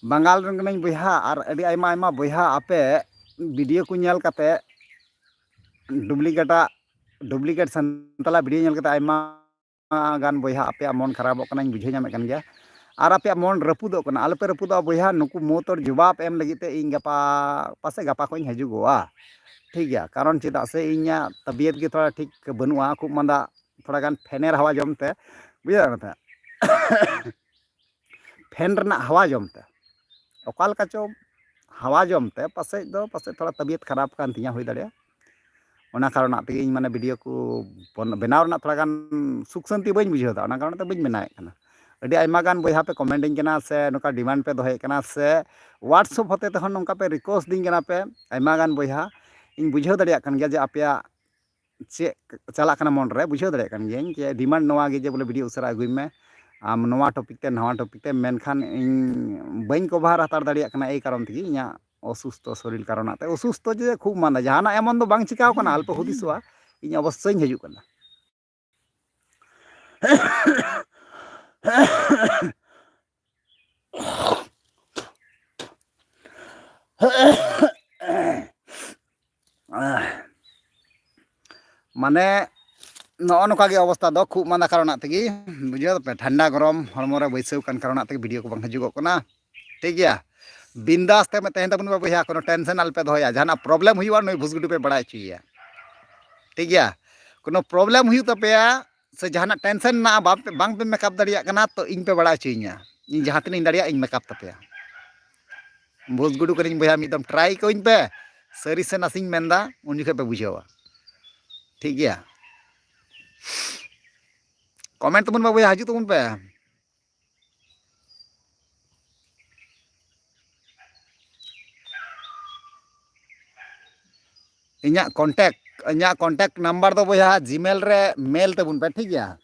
ᱵᱟᱝᱜᱟᱞ ᱨᱮᱱ ᱠᱟᱹᱱᱟᱹᱧ ᱵᱚᱭᱦᱟ, ᱟᱨ ᱟᱹᱰᱤ ᱟᱭᱢᱟ ᱟᱭᱢᱟ ᱵᱚᱭᱦᱟ ᱟᱯᱮ video ᱠᱚ ᱧᱮᱞ ᱠᱟᱛᱮ, duplicate ᱟᱜ, duplicate ᱥᱟᱱᱛᱟᱞᱟ video ᱧᱮᱞ ᱠᱟᱛᱮ ᱟᱭᱢᱟ ᱜᱟᱱ ᱵᱚᱭᱦᱟ ᱟᱯᱮᱭᱟᱜ ᱢᱚᱱ ᱠᱷᱟᱨᱟᱯᱚᱜ ᱠᱟᱱᱟᱧ ᱵᱩᱡᱷᱟᱹᱣ ᱧᱟᱢᱮᱫ ᱠᱟᱱ ᱜᱮᱭᱟ, ᱟᱨ ᱟᱯᱮᱭᱟᱜ ᱢᱚᱱ ᱨᱟᱹᱯᱩᱫᱚᱜ ᱠᱟᱱᱟ᱾ ᱟᱞᱚᱯᱮ ᱨᱟᱹᱯᱩᱫᱚᱜᱼᱟ ᱵᱚᱭᱦᱟ, ᱱᱩᱠᱩ ᱢᱚᱛᱚᱨ ᱡᱚᱵᱟᱵ ᱮᱢ ᱞᱟᱹᱜᱤᱫ ᱛᱮ ᱤᱧ ᱜᱟᱯᱟ, ᱯᱟᱥᱮᱡ ᱜᱟᱯᱟ ᱠᱷᱚᱱ ᱤᱧ ᱦᱤᱡᱩᱜᱚᱜᱼᱟ, ᱴᱷᱤᱠ ᱜᱮᱭᱟ? ᱠᱟᱨᱚᱱ ᱪᱮᱫᱟᱜ ᱥᱮ ᱤᱧᱟᱹᱜ ᱛᱟᱵᱤᱭᱟᱛ ᱜᱮ ᱛᱷᱚᱲᱟ ᱴᱷᱤᱠ ᱵᱟᱹᱱᱩᱜᱼᱟ, ᱠᱷᱩᱵ ᱢᱟᱸᱫᱟ, ᱛᱷᱚᱲᱟ ᱜᱟᱱ ᱯᱷᱮᱱᱮᱨ ᱦᱟᱣᱟ ᱡᱚᱢ ᱛᱮ, ᱵᱩᱡᱷᱟᱹᱣ ᱫᱟᱲᱮᱭᱟᱜ ᱠᱟᱱᱟ ᱯᱮ? ᱯᱷᱮᱱ ᱨᱮᱱᱟᱜ ᱦᱟᱣᱟ ᱡᱚᱢ ᱛᱮ, ᱚᱠᱟ ᱞᱮᱠᱟ ᱪᱚ ᱦᱟᱣᱟ ᱡᱚᱢ ᱛᱮ ᱯᱟᱥᱮᱡ ᱫᱚ, ᱯᱟᱥᱮᱡ ᱛᱷᱚᱲᱟ ᱛᱟᱵᱤᱭᱟᱛ ᱠᱷᱟᱨᱟᱯ ᱠᱟᱱ ᱛᱤᱧᱟᱹ, ᱦᱩᱭ ᱫᱟᱲᱮᱭᱟᱜᱼᱟ᱾ ᱚᱱᱟ ᱠᱟᱨᱚᱱᱟᱜ ᱛᱮᱜᱮ ᱤᱧ ᱢᱟᱱᱮ video ᱠᱚ ᱵᱚᱱ-, ᱵᱮᱱᱟᱣ ᱨᱮᱱᱟᱜ ᱛᱷᱚᱲᱟ ᱜᱟᱱ ᱥᱩᱠ ᱥᱟᱹᱱᱛᱤ ᱵᱟᱹᱧ ᱵᱩᱡᱷᱟᱹᱣ ᱮᱫᱟ, ᱚᱱᱟ ᱠᱟᱨᱚᱱ ᱛᱮ ᱵᱟᱹᱧ ᱵᱮᱱᱟᱣᱮᱫ ᱠᱟᱱᱟ᱾ ᱟᱹᱰᱤ ᱟᱭᱢᱟ ᱜᱟᱱ ᱵᱚᱭᱦᱟ ᱯᱮ comment ᱤᱧ ᱠᱟᱱᱟ ᱥᱮ ᱱᱚᱝᱠᱟ demand ᱯᱮ ᱫᱚᱦᱚᱭᱮᱫ ᱠᱟᱱᱟ ᱥᱮ WhatsApp ᱦᱚᱛᱮ ᱛᱮᱦᱚᱸ ᱱᱚᱝᱠᱟ ᱯᱮ request ᱤᱧ ᱠᱟᱱᱟ ᱯᱮ, ᱟᱭᱢᱟ ᱜᱟᱱ ᱵᱚᱭᱦᱟ᱾ ᱤᱧ ᱵᱩᱡᱷᱟᱹᱣ ᱫᱟᱲᱮᱭᱟᱜ ᱠᱟᱱ ᱜᱮᱭᱟ ᱡᱮ ᱟᱯᱮᱭᱟᱜ ᱪᱮᱫ ᱪᱟᱞᱟᱜ ᱠᱟᱱᱟ ᱢᱚᱱ ᱨᱮ, ᱵᱩᱡᱷᱟᱹᱣ ᱫᱟᱲᱮᱭᱟᱜ ᱠᱟᱱ ᱜᱤᱭᱟᱹᱧ ᱡᱮ demand ᱱᱚᱣᱟ ᱜᱮ ᱡᱮ ᱵᱚᱞᱮ video ᱩᱥᱟᱹᱨᱟ ᱟᱹᱜᱩᱭ ᱢᱮ, ᱟᱢ ᱱᱚᱣᱟ ᱴᱚᱯᱤᱠ ᱛᱮ, ᱱᱟᱣᱟ ᱴᱚᱯᱤᱠ ᱛᱮ, ᱢᱮᱱᱠᱷᱟᱱ ᱤᱧ ᱵᱟᱹᱧ ᱠᱚᱵᱷᱟᱨ ᱦᱟᱛᱟᱲ ᱫᱟᱲᱮᱭᱟᱜ ᱠᱟᱱᱟ ᱮᱭ ᱠᱟᱨᱚᱱ ᱛᱮᱜᱮ, ᱤᱧᱟᱹᱜ ᱚᱥᱩᱥᱛᱷᱚ ᱥᱚᱨᱤᱨ ᱠᱟᱨᱚᱱᱟᱜ ᱛᱮ᱾ ᱚᱥᱩᱥᱛᱷᱚ ᱡᱮ ᱠᱷᱩᱵ ᱢᱟᱸᱫᱟ, ᱡᱟᱦᱟᱱᱟᱜ ᱮᱢᱚᱱ ᱫᱚ ᱵᱟᱝ ᱪᱤᱠᱟᱣ ᱠᱟᱱᱟ, ᱟᱞᱚᱯᱮ ᱦᱩᱫᱤᱥᱚᱜᱼᱟ, ᱤᱧ ᱚᱵᱚᱥᱥᱳᱭᱤᱧ ᱦᱤᱡᱩᱜ ᱠᱟᱱᱟ᱾ ᱢᱟᱱᱮ ᱱᱚᱜᱼᱚ ᱱᱚᱝᱠᱟ ᱜᱮ ᱚᱵᱚᱥᱛᱷᱟ ᱫᱚ, ᱠᱷᱩᱜ ᱢᱟᱸᱫᱟ ᱠᱟᱨᱚᱱᱟᱜ ᱛᱮᱜᱮ, ᱵᱩᱡᱷᱟᱹᱣ ᱫᱟᱯᱮ, ᱴᱷᱟᱱᱰᱟ ᱜᱚᱨᱚᱢ ᱦᱚᱲᱢᱚ ᱨᱮ ᱵᱟᱹᱭᱥᱟᱹᱣ ᱠᱟᱱ ᱠᱟᱨᱚᱱᱟᱜ ᱛᱮᱜᱮ ᱵᱷᱤᱰᱤᱭᱳ ᱠᱚ ᱵᱟᱝ ᱦᱤᱡᱩᱜᱚᱜ ᱠᱟᱱᱟ᱾ ᱴᱷᱤᱠ ᱜᱮᱭᱟ, ᱵᱤᱱᱫᱟᱥ ᱛᱮ ᱛᱟᱦᱮᱱ ᱛᱟᱵᱚᱱ ᱯᱮ ᱵᱚᱭᱦᱟ, ᱠᱳᱱᱳ ᱴᱮᱱᱥᱮᱱ ᱟᱞᱚᱯᱮ ᱫᱚᱦᱚᱭᱟ᱾ ᱡᱟᱦᱟᱱᱟᱜ ᱯᱨᱚᱵᱞᱮᱢ ᱦᱩᱭᱩᱜᱼᱟ, ᱱᱩᱭ ᱵᱷᱩᱥᱜᱩᱰᱩ ᱯᱮ ᱵᱟᱲᱟᱭ ᱦᱚᱪᱚᱭᱮᱭᱟ᱾ ᱴᱷᱤᱠ ᱜᱮᱭᱟ, ᱠᱳᱱᱳ ᱯᱨᱚᱵᱞᱮᱢ ᱦᱩᱭᱩᱜ ᱛᱟᱯᱮᱭᱟ ᱥᱮ ᱡᱟᱦᱟᱱᱟᱜ ᱴᱮᱱᱥᱮᱱ ᱢᱮᱱᱟᱜᱼᱟ, ᱵᱟᱝ ᱯᱮ, ᱵᱟᱝ ᱯᱮ ᱢᱮᱠᱟᱯ ᱫᱟᱲᱮᱭᱟᱜ ᱠᱟᱱᱟ, ᱛᱚ ᱤᱧ ᱯᱮ ᱵᱟᱲᱟᱭ ᱦᱚᱪᱚᱭᱤᱧᱟ᱾ ᱤᱧ ᱡᱟᱦᱟᱸ ᱛᱤᱱᱟᱹᱜ ᱤᱧ ᱫᱟᱲᱮᱭᱟᱜᱼᱟ, ᱤᱧ ᱢᱮᱠᱟᱯ ᱛᱟᱯᱮᱭᱟ᱾ ᱵᱷᱩᱥᱜᱩᱰᱩ ᱠᱟᱹᱱᱟᱹᱧ ᱵᱚᱭᱦᱟ, ᱢᱤᱫ ᱫᱚᱢ ᱴᱨᱟᱭ ᱠᱟᱹᱧ ᱯᱮ, ᱥᱟᱹᱨᱤ ᱥᱮ ᱱᱟᱥᱮᱧ ᱢᱮᱱᱫᱟ, ᱩᱱ ᱡᱚᱠᱷᱚᱱ ᱯᱮ ᱵᱩᱡᱷᱟᱹᱣᱟ᱾ ᱴᱷᱤᱠ ᱜᱮᱭᱟ, ᱠᱚᱢᱮᱱᱴ ᱛᱟᱵᱚᱱ ᱯᱮ ᱵᱚᱭᱦᱟ, ᱦᱤᱡᱩᱜ ᱛᱟᱵᱚᱱ ᱯᱮ᱾ ᱤᱧᱟᱹᱜ ᱠᱚᱱᱴᱮᱠᱴ, ᱤᱧᱟᱹᱜ ᱠᱚᱱᱴᱮᱠᱴ ᱱᱟᱢᱵᱟᱨ ᱫᱚ ᱵᱚᱭᱦᱟ ᱡᱤᱢᱮᱞ ᱨᱮ ᱢᱮᱞ ᱛᱟᱵᱚᱱ ᱯᱮ, ᱴᱷᱤᱠ ᱜᱮᱭᱟ?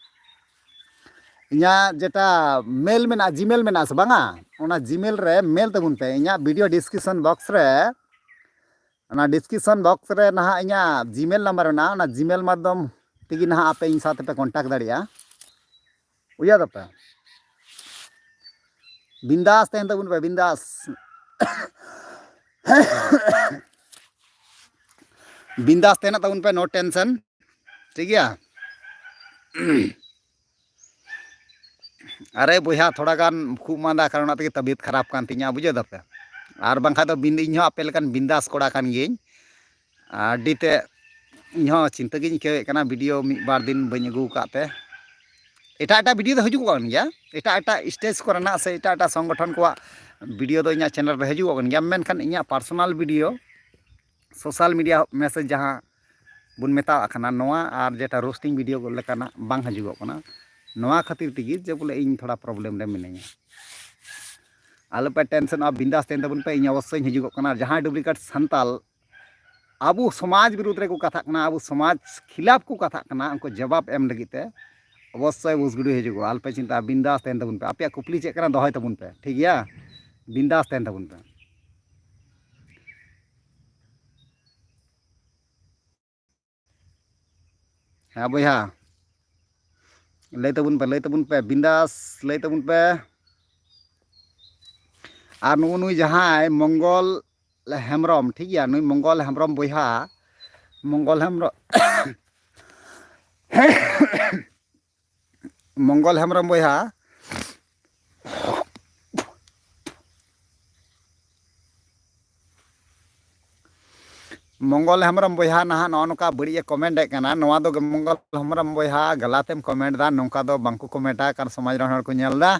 ᱤᱧᱟᱹᱜ ᱡᱮᱴᱟ ᱢᱮᱞ ᱢᱮᱱᱟᱜᱼᱟ, ᱡᱤᱢᱮᱞ ᱢᱮᱱᱟᱜᱼᱟ ᱥᱮ ᱵᱟᱝᱟ, ᱚᱱᱟ ᱡᱤᱢᱮᱞ ᱨᱮ ᱢᱮᱞ ᱛᱟᱵᱚᱱ ᱯᱮ᱾ ᱤᱧᱟᱹᱜ ᱵᱷᱤᱰᱤᱭᱳ ᱰᱤᱥᱠᱨᱤᱯᱥᱚᱱ ᱵᱚᱠᱥ ᱨᱮ, ᱚᱱᱟ ᱰᱤᱥᱠᱨᱤᱯᱥᱚᱱ ᱵᱚᱠᱥ ᱨᱮ ᱱᱟᱦᱟᱜ ᱤᱧᱟᱹᱜ ᱡᱤᱢᱮᱞ ᱱᱟᱢᱵᱟᱨ ᱢᱮᱱᱟᱜᱼᱟ᱾ ᱚᱱᱟ ᱡᱤᱢᱮᱞ ᱢᱟᱫᱽᱫᱷᱚᱢ ᱛᱮᱜᱮ ᱱᱟᱦᱟᱜ ᱟᱯᱮ ᱤᱧ ᱥᱟᱶ ᱛᱮᱯᱮ ᱠᱚᱱᱴᱟᱠᱴ ᱫᱟᱲᱮᱭᱟᱜᱼᱟ᱾ ᱵᱩᱡᱷᱟᱹᱣ ᱫᱟᱯᱮ? ᱵᱤᱱᱫᱟᱥ ᱛᱟᱦᱮᱱ ᱛᱟᱵᱚᱱ ᱯᱮ, ᱵᱤᱱᱫᱟᱥ᱾ ᱵᱤᱱᱫᱟᱥ ᱛᱟᱦᱮᱱ ᱛᱟᱵᱚᱱ ᱯᱮ, no tension᱾ ᱴᱷᱤᱠ ᱜᱮᱭᱟ? ᱟᱨᱮ ᱵᱚᱭᱦᱟ, ᱛᱷᱚᱲᱟ ᱜᱟᱱ ᱠᱷᱩᱜ ᱢᱟᱸᱫᱟ ᱠᱟᱨᱚᱱᱟᱜ ᱛᱮᱜᱮ ᱛᱟᱵᱤᱭᱚᱛ ᱠᱷᱟᱨᱟᱯ ᱠᱟᱱ ᱛᱤᱧᱟ, ᱵᱩᱡᱷᱟᱹᱣ ᱫᱟᱯᱮ? ᱟᱨ ᱵᱟᱝᱠᱷᱟᱡ ᱫᱚ ᱵᱤᱱ-, ᱤᱧ ᱦᱚᱸ ᱟᱯᱮ ᱞᱮᱠᱟᱱ ᱵᱤᱱᱫᱟᱥ ᱠᱚᱲᱟ ᱠᱟᱱ ᱜᱤᱭᱟᱹᱧ᱾ ᱟᱹᱰᱤ ᱛᱮ ᱤᱧ ᱦᱚᱸ ᱪᱤᱱᱛᱟᱹ ᱜᱤᱧ ᱟᱹᱭᱠᱟᱹᱣᱮᱫ ᱠᱟᱱᱟ, ᱵᱷᱤᱰᱤᱭᱳ ᱢᱤᱫ ᱵᱟᱨ ᱫᱤᱱ ᱵᱟᱹᱧ ᱟᱹᱜᱩ ᱟᱠᱟᱫ ᱛᱮ᱾ ᱮᱴᱟᱜ ᱮᱴᱟᱜ ᱵᱷᱤᱰᱤᱭᱳ ᱫᱚ ᱦᱤᱡᱩᱜᱚᱜ ᱠᱟᱱ ᱜᱮᱭᱟ, ᱮᱴᱟᱜ ᱮᱴᱟᱜ ᱥᱴᱮᱡᱽ ᱠᱚᱨᱮᱱᱟᱜ ᱥᱮ ᱮᱴᱟᱜ ᱮᱴᱟᱜ ᱥᱚᱝᱜᱚᱴᱷᱚᱱ ᱠᱚᱣᱟᱜ ᱵᱷᱤᱰᱤᱭᱳ ᱫᱚ ᱤᱧᱟᱹᱜ ᱪᱮᱱᱮᱞ ᱨᱮ ᱦᱤᱡᱩᱜᱚᱜ ᱠᱟᱱ ᱜᱮᱭᱟ, ᱢᱮᱱᱠᱷᱟᱱ ᱤᱧᱟᱹᱜ personal video, social media message ᱡᱟᱦᱟᱸ ᱵᱚᱱ ᱢᱮᱛᱟᱣᱟᱜ ᱠᱟᱱᱟ, ᱱᱚᱣᱟ ᱟᱨ ᱡᱮᱴᱟ ᱨᱳᱥᱴᱤᱝ ᱵᱷᱤᱰᱤᱭᱳ ᱞᱮᱠᱟᱱᱟᱜ ᱵᱟᱝ ᱦᱤᱡᱩᱜᱚᱜ ᱠᱟᱱᱟ᱾ ᱱᱚᱣᱟ ᱠᱷᱟᱹᱛᱤᱨ ᱛᱮᱜᱮ ᱡᱮ ᱵᱚᱞᱮ ᱤᱧ ᱛᱷᱚᱲᱟ ᱯᱨᱚᱵᱞᱮᱢ ᱨᱮ ᱢᱤᱱᱟᱹᱧᱟ᱾ ᱟᱞᱚᱯᱮ ᱴᱮᱱᱥᱚᱱᱚᱜᱼᱟ, ᱵᱤᱱᱫᱟᱥ ᱛᱟᱦᱮᱱ ᱛᱟᱵᱚᱱ ᱯᱮ, ᱤᱧ ᱚᱵᱚᱥᱥᱳᱭᱤᱧ ᱦᱤᱡᱩᱜᱚᱜ ᱠᱟᱱᱟ᱾ ᱡᱟᱦᱟᱸᱭ ᱰᱩᱯᱞᱤᱠᱮᱴ ᱥᱟᱱᱛᱟᱞ ᱟᱵᱚ ᱥᱚᱢᱟᱡᱽ ᱵᱤᱨᱩᱫᱽ ᱨᱮᱠᱚ ᱠᱟᱛᱷᱟᱜ ᱠᱟᱱᱟ, ᱟᱵᱚ ᱥᱚᱢᱟᱡᱽ ᱠᱷᱤᱞᱟᱯ ᱠᱚ ᱠᱟᱛᱷᱟᱜ ᱠᱟᱱᱟ, ᱩᱱᱠᱩ ᱡᱚᱵᱟᱵ ᱮᱢ ᱞᱟᱹᱜᱤᱫ ᱛᱮ ᱚᱵᱚᱥᱥᱳᱭ ᱵᱩᱥᱜᱩᱰᱩ ᱦᱤᱡᱩᱜᱚᱜᱼᱟ, ᱟᱞᱚᱯᱮ ᱪᱤᱱᱛᱟᱹᱜᱼᱟ, ᱵᱤᱱᱫᱟᱥ ᱛᱟᱦᱮᱱ ᱛᱟᱵᱚᱱ ᱯᱮ, ᱟᱯᱮᱭᱟᱜ ᱠᱩᱠᱞᱤ ᱪᱮᱫ ᱠᱟᱱᱟ ᱫᱚᱦᱚᱭ ᱛᱟᱵᱚᱱ ᱯᱮ, ᱴᱷᱤᱠ ᱜᱮᱭᱟ? ᱵᱤᱱᱫᱟᱥ ᱛᱟᱦᱮᱱ ᱛᱟᱵᱚᱱ ᱯᱮ᱾ ᱦᱮᱸ ᱵᱚᱭᱦᱟ, ᱞᱟᱹᱭ ᱛᱟᱵᱚᱱ ᱯᱮ, ᱞᱟᱹᱭ ᱛᱟᱵᱚᱱ ᱯᱮ, ᱵᱤᱱᱫᱟᱥ ᱞᱟᱹᱭ ᱛᱟᱵᱚᱱ ᱯᱮ᱾ ᱟᱨ ᱱᱩᱜᱼᱩ ᱱᱩᱭ ᱡᱟᱦᱟᱸᱭ ᱢᱚᱝᱜᱚᱞ ᱦᱮᱢᱵᱨᱚᱢ, ᱴᱷᱤᱠ ᱜᱮᱭᱟ, ᱱᱩᱭ ᱢᱚᱝᱜᱚᱞ ᱦᱮᱢᱵᱨᱚᱢ ᱵᱚᱭᱦᱟ, ᱢᱚᱝᱜᱚᱞ ᱦᱮᱢᱵᱨᱚᱢ, ᱢᱚᱝᱜᱚᱞ ᱦᱮᱢᱵᱨᱚᱢ ᱵᱚᱭᱦᱟ, ᱢᱚᱝᱜᱚᱞ ᱦᱮᱢᱵᱨᱚᱢ ᱵᱚᱭᱦᱟ ᱱᱟᱦᱟᱜ ᱱᱚᱜᱼᱚ ᱱᱚᱝᱠᱟ ᱵᱟᱹᱲᱤᱡ ᱮ ᱠᱚᱢᱮᱱᱴ ᱮᱫ ᱠᱟᱱᱟ᱾ ᱱᱚᱣᱟ ᱫᱚ ᱢᱚᱝᱜᱚᱞ ᱦᱮᱢᱵᱨᱚᱢ ᱵᱚᱭᱦᱟ ᱜᱟᱞᱟᱛ ᱮᱢ ᱠᱚᱢᱮᱱᱴ ᱮᱫᱟ, ᱱᱚᱝᱠᱟ ᱫᱚ ᱵᱟᱝᱠᱚ ᱠᱚᱢᱮᱱᱴᱟ, ᱠᱟᱨᱚᱱ ᱥᱚᱢᱟᱡᱽ ᱨᱮᱱ ᱦᱚᱲ ᱠᱚ ᱧᱮᱞ ᱮᱫᱟ᱾